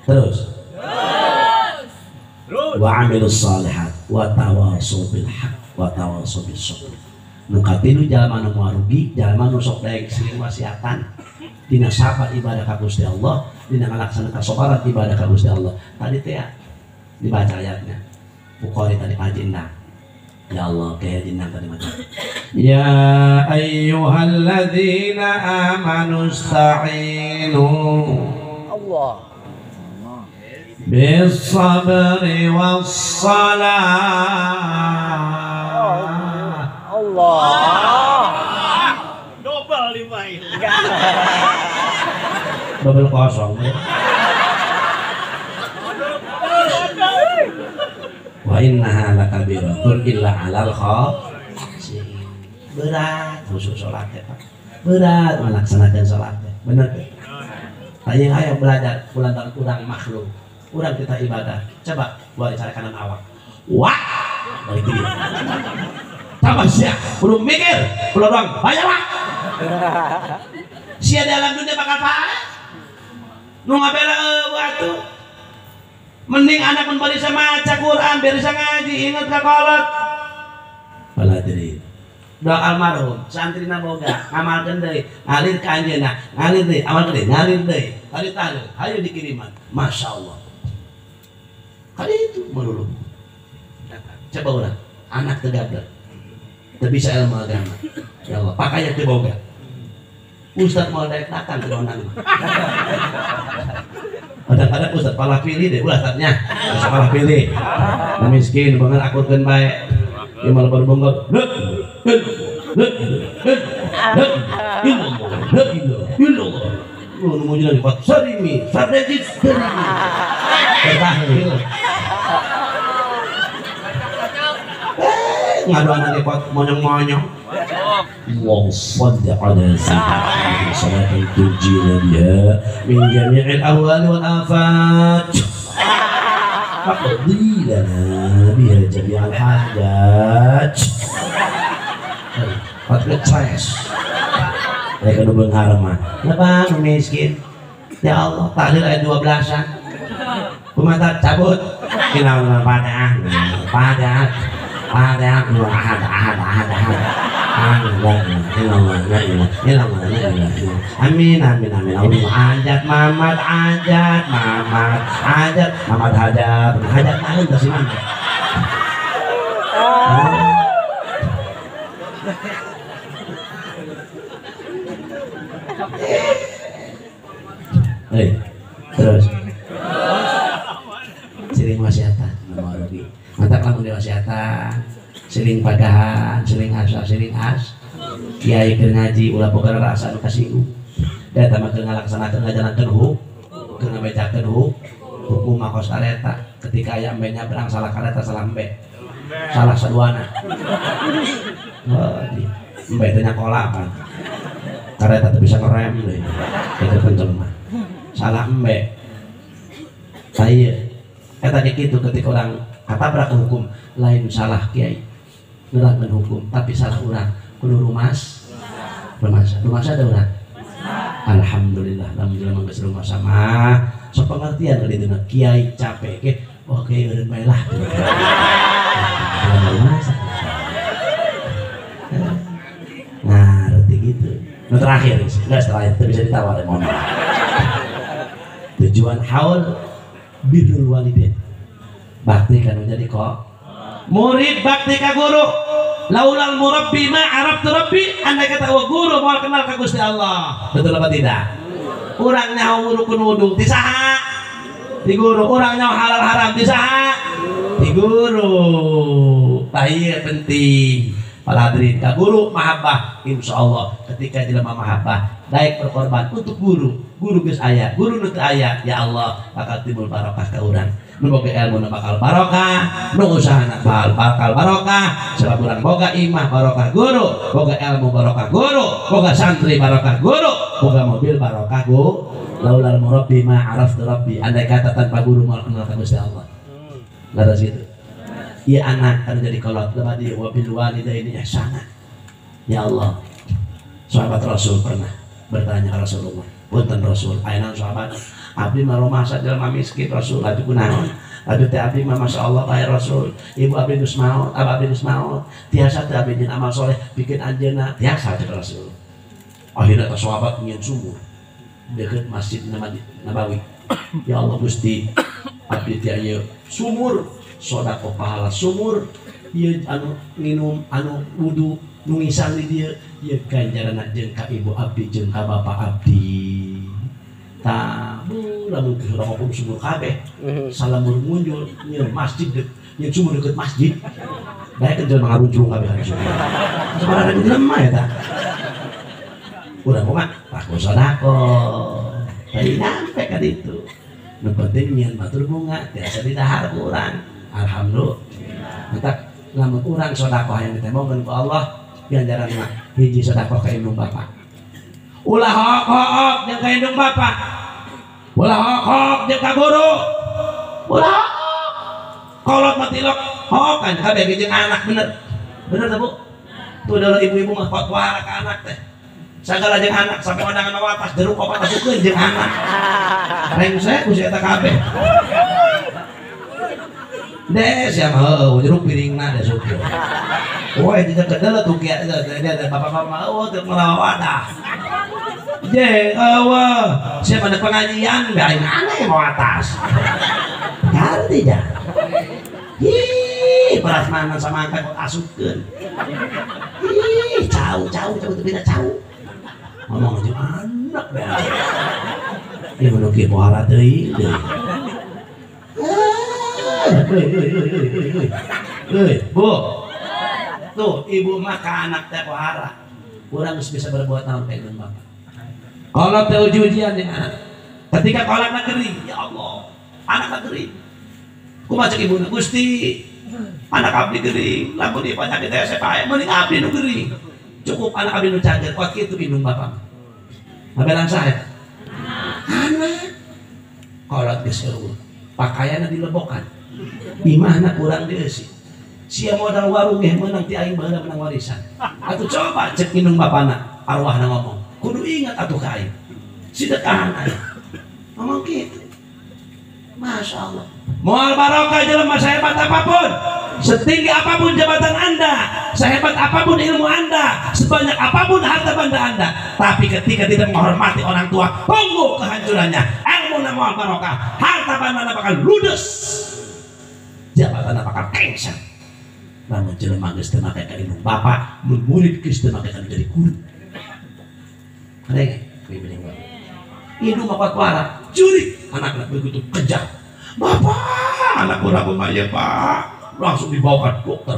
Terus. Wa amilus salihat wa tawasaw bil haqq wa tawasaw bis sabr. Nu katilu jalma nu moal rugi, jalma nu sok daek sering wasiatan dina sabar ibadah ka Gusti Allah, dina ngalaksanakeun kasabaran ibadah ka Gusti Allah. Tadi teh dibaca ayatnya. Bukhari tadi pagi endang. Ya Allah, kayak jenang tadi macam. Ya ayyuhalladzina amanu ista'inu Allah bis-sabri was-salah. Allah. Double lima ini. Double kosong. Wa innaha lakabiratun illa 'alal khashi'in. Berat khusus salat ya Pak. Berat melaksanakan salat. Bener teh? Tanya ayo belajar ulang kurang makhluk. Urang kita ibadah. Coba buat cara kanan awak. Wah, balik dia. Tambah sia, belum mikir, belum doang, bayar lah. Sia dalam dunia bakal paeh. Nu ngabela atuh. Mending anak mun bisa maca Quran, biar bisa ngaji, inget ka kolot. Baladri. Doa almarhum, santrina boga, ngamalkeun deui, ngalir ka anjeunna, ngalir deui, amalkeun deui, ngalir deui. Tadi tahlil, hayu dikiriman. Masya Allah. Kali itu melulu. Coba urang, anak teu gablek. Teu bisa ilmu agama. Ya Allah, pakaian teu boga. Ustaz mau daek datang ke donang. Kadang-kadang Ustaz palah pilih deh, ulah tanya. Ustaz palah pilih. Nu miskin banget akurkeun bae. Ieu mah lebar bonggol. Lek lek lek lek lek. Illallah, illallah. Lu nu jadi kuat sarimi, sarejit sarimi. Bertahlil. Ngadu anaknya kuat monyong-monyong. Allahumma shalli ala sayyidina salatan tunjina biha min jami'il ahwali wal afat. Faqdi lana biha jami'al hajat. Pat ngecres. Mereka nu beunghar mah. Kenapa nu miskin? Ya Allah, tahlil ayat 12-an. Pemata cabut. Kinaon pada pada pada ahad ahad ahad ahad. Amin amin amin. Allah hajat mamat hajat mamat hajat mamat hajat hajat naon teh si mamat. Hei, terus siling wasiatan nomor rugi. Mantap lamun diwasiatan, siling padahan, siling asa, siling as. Kiai keur ngaji ulah boga rasa nu kasinggung. Da eta mah keur ngalaksanakeun ngajalankeun hukum, keur ngabejakeun hukum mah kos kareta. Ketika aya embe nyabrang salah kareta salah embe. Salah saduana. Oh, embe teh nyakola apa? Kareta teu bisa ngerem deui. Itu kenceng mah. Salah embe. Saya eta kitu ketika orang katabrak hukum lain salah kiai nerangkeun hukum tapi salah urang kudu rumas rumasa rumasa ada urang. Alhamdulillah lamun jelema geus rumasa mah sok pengertian ka dituna kiai capek ge oke eureun bae lah rumasa ngarti gitu. Nu terakhir geus terakhir teu bisa ditawar mohon maaf. Tujuan haul birrul walidain. Bakti kan menjadi kok murid bakti ka guru. Laulal murabbi ma arabtu rabbi, andai kata wa guru moal kenal ka Gusti Allah. Betul apa tidak? Urang nyaho rukun wudu ti saha? Ti guru. Urang nyaho halal haram ti saha? Ti guru. Tah ieu penting. Para hadirin ka guru mahabbah, insyaallah ketika jelema mahabbah daek berkorban untuk guru. Guru geus aya, guru nu teu aya, ya Allah bakal timbul barokah ka urang. Nu boga ilmu nu bakal barokah, nu usahana bakal barokah, sebab urang boga imah barokah guru, boga ilmu barokah guru, boga santri barokah guru, boga mobil barokah guru. Laulal murabbi ma araftu rabbi, andai kata tanpa guru moal kenal ka Gusti Allah. Laras gitu. Ieu anak anu jadi kolot lebat di wabil walidaini ihsana. Ya Allah. Sahabat Rasul pernah bertanya ke Rasulullah, punten Rasul, ayeuna sahabat abdi mah rumasa jelema miskin Rasul, abdi kunaon? Abdi teh abdi mah masyaallah bae Rasul, ibu abdi geus maot, abah abdi geus maot, tiasa teh abdi nyeun amal soleh bikin anjeunna, tiasa teh Rasul. Akhirna teh sahabat nyieun sumur deukeut Masjid Nabawi. Ya Allah Gusti, abdi teh ieu sumur sedekah pahala sumur ieu anu nginum anu wudu nu ngisang di dieu ieu ganjaranna jeung ka ibu abdi jeung ka bapa abdi. Tah lamun geus rokok sumur kabeh salamur muncul nyeun masjid nyeun sumur deukeut masjid bae kan jelema ngaruncung kabeh sumur. Sabarana jelema eta. Urang mah paku sedekah. Tadi nyampe ka ditu. Nu penting nyeun batur bunga tiasa didahar ku urang. Alhamdulillah. Entak lamun urang sedekah yang ditembongkeun ku Allah ganjaran mah hiji sedekah ka indung bapa. Ulah hok-hok jeung ka indung bapa. Ulah hok-hok jeung ka guru. Ulah kolot mah tilok hokan kabeh jeung anak bener. Bener teh Bu? Tuh dulu ibu-ibu mah fatwa ka anak teh. Sagala jeung anak sampai undangan watas jeruk opat asukeun jeung anak. Rengsek ku si eta kabeh. Des ya mah jeruk piringna des supir. Woi tidak kedel tuh kia dia bapak-bapak mah teu ngelawa wadah. Je eueuh siapa ada pengajian bae aing aneh mau atas. Ngarti ja. Ih, prasmanan sama angkat kok asupkeun. Ih, cau cau cau teu beda cau. Ngomong jeung anak bae. Ieu mun kieu pohara teuing deui. Hei, hei, hei, hei, hei, hei, Bu. Tuh, ibu mah ka anak teh pohara. Urang geus bisa berbuat naon ka indung bapa. Kalau teh uji-ujian ya anak. Ketika kolakna gering, ya Allah, anakna gering. Kumaha cek ibuna, Gusti, anak abdi gering, lamun ieu penyakit teh pae, mending abdi nu gering. Cukup anak abdi nu cager, kuat kitu indung bapa. Ngabelan saha eta? Anak. Kolot geus eueuh, pakaianna dilebokan. Imahna kurang dieusi. Sia modal warung ge meunang ti aing baheula menang warisan. Atuh coba cek indung bapana, arwahna ngomong. Kudu ingat atuh ka aing. Sidekahan aing. Ngomong kitu. Masya Allah. Moal barokah jelema sahebat apapun. Setinggi apapun jabatan Anda, sehebat apapun ilmu Anda, sebanyak apapun harta benda Anda, tapi ketika tidak menghormati orang tua, tunggu kehancurannya. Ilmu nama barokah, harta benda bakal ludes, jabatan bakal kengsan. Namun jelema geus teu make ka indung bapa, mun murid geus teu make ka jadi guru. Ada indung mah kuat curi, anak-anak begitu kejam. Bapak, anak urang mah ya Pak. Langsung dibawa ke dokter.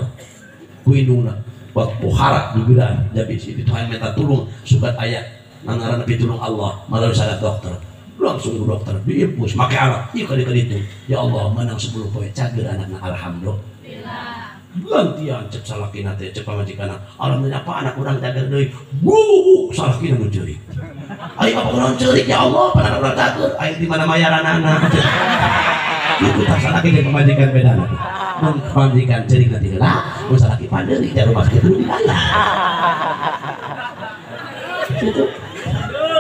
Ku indungna buat pohara gegeran jadi si Tuhan minta tulung sugat aya nangaran pitulung Allah melalui salat dokter. Langsung ke dokter diimpus make alat ieu kali kali itu. Ya Allah menang 10 poe cager anakna alhamdulillah. Gantian cek salakina teh cek pamajikanna. Alhamdulillah apa anak urang cager deui. Wuh salakina nu ceurik. Ayo apa urang ceurik ya Allah pan anak urang cager ayo di mana mayaranana. Itu tak salaki jeung pamajikan bedana. Mun pamajikan ceurik nanti heula, mun salaki pandeuri di rumah sakit kudu dibayar. Itu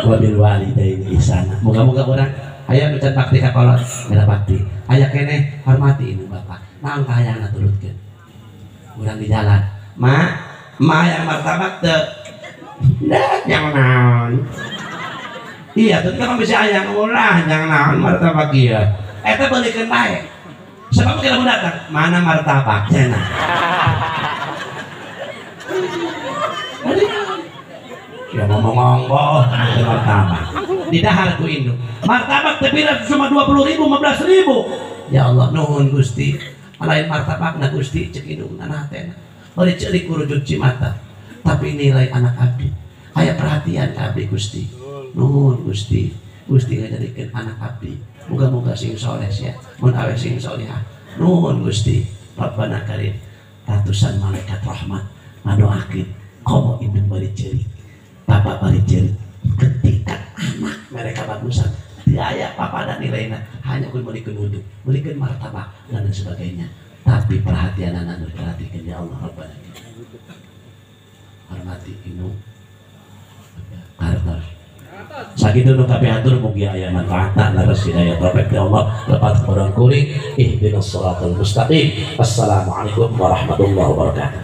wabil walidaini ihsana. Moga-moga urang aya nu can bakti ka kolot, mera bakti. Aya keneh hormati indung bapa. Naon kahayangna turutkeun. Urang di jalan, "Ma, ma yang martabak teu?" "Dah, yang naon?" Iya, tuh kan bisa aya ulah yang naon martabak ieu. Eta beulikeun bae. Sebab kita mau datang, mana martabaknya nah. Ya ngomong ngomong martabak. Di dahar ku indung. Martabak teh pira cuma 20.000, 15.000. Ya Allah, nuhun Gusti. Lain martabakna Gusti cek indung anak teh. Bari ceurik kurujut cimata. Tapi nilai anak abdi. Aya perhatian ka abdi Gusti. Nuhun Gusti. Gusti ngajadikeun anak abdi. Moga-moga sing soleh ya, mun awe sing solehah. Nuhun Gusti, Rabbana karim. Ratusan malaikat rahmat ngadoakeun komo indung bari ceurik, bapak bari ceurik. Ketika anak mereka bagusan, teu aya papada nilaina, hanya kun meulikeun wudu, meulikeun martabak dan lain sebagainya. Tapi perhatian anak diperhatikan ya Allah Rabbana. Hormati indung kartos. Sakitu nu kapihatur mugi aya manfaatna leres hidayah taufik ya Allah lepat urang kuring ihdinas siratal mustaqim. Assalamualaikum warahmatullahi wabarakatuh.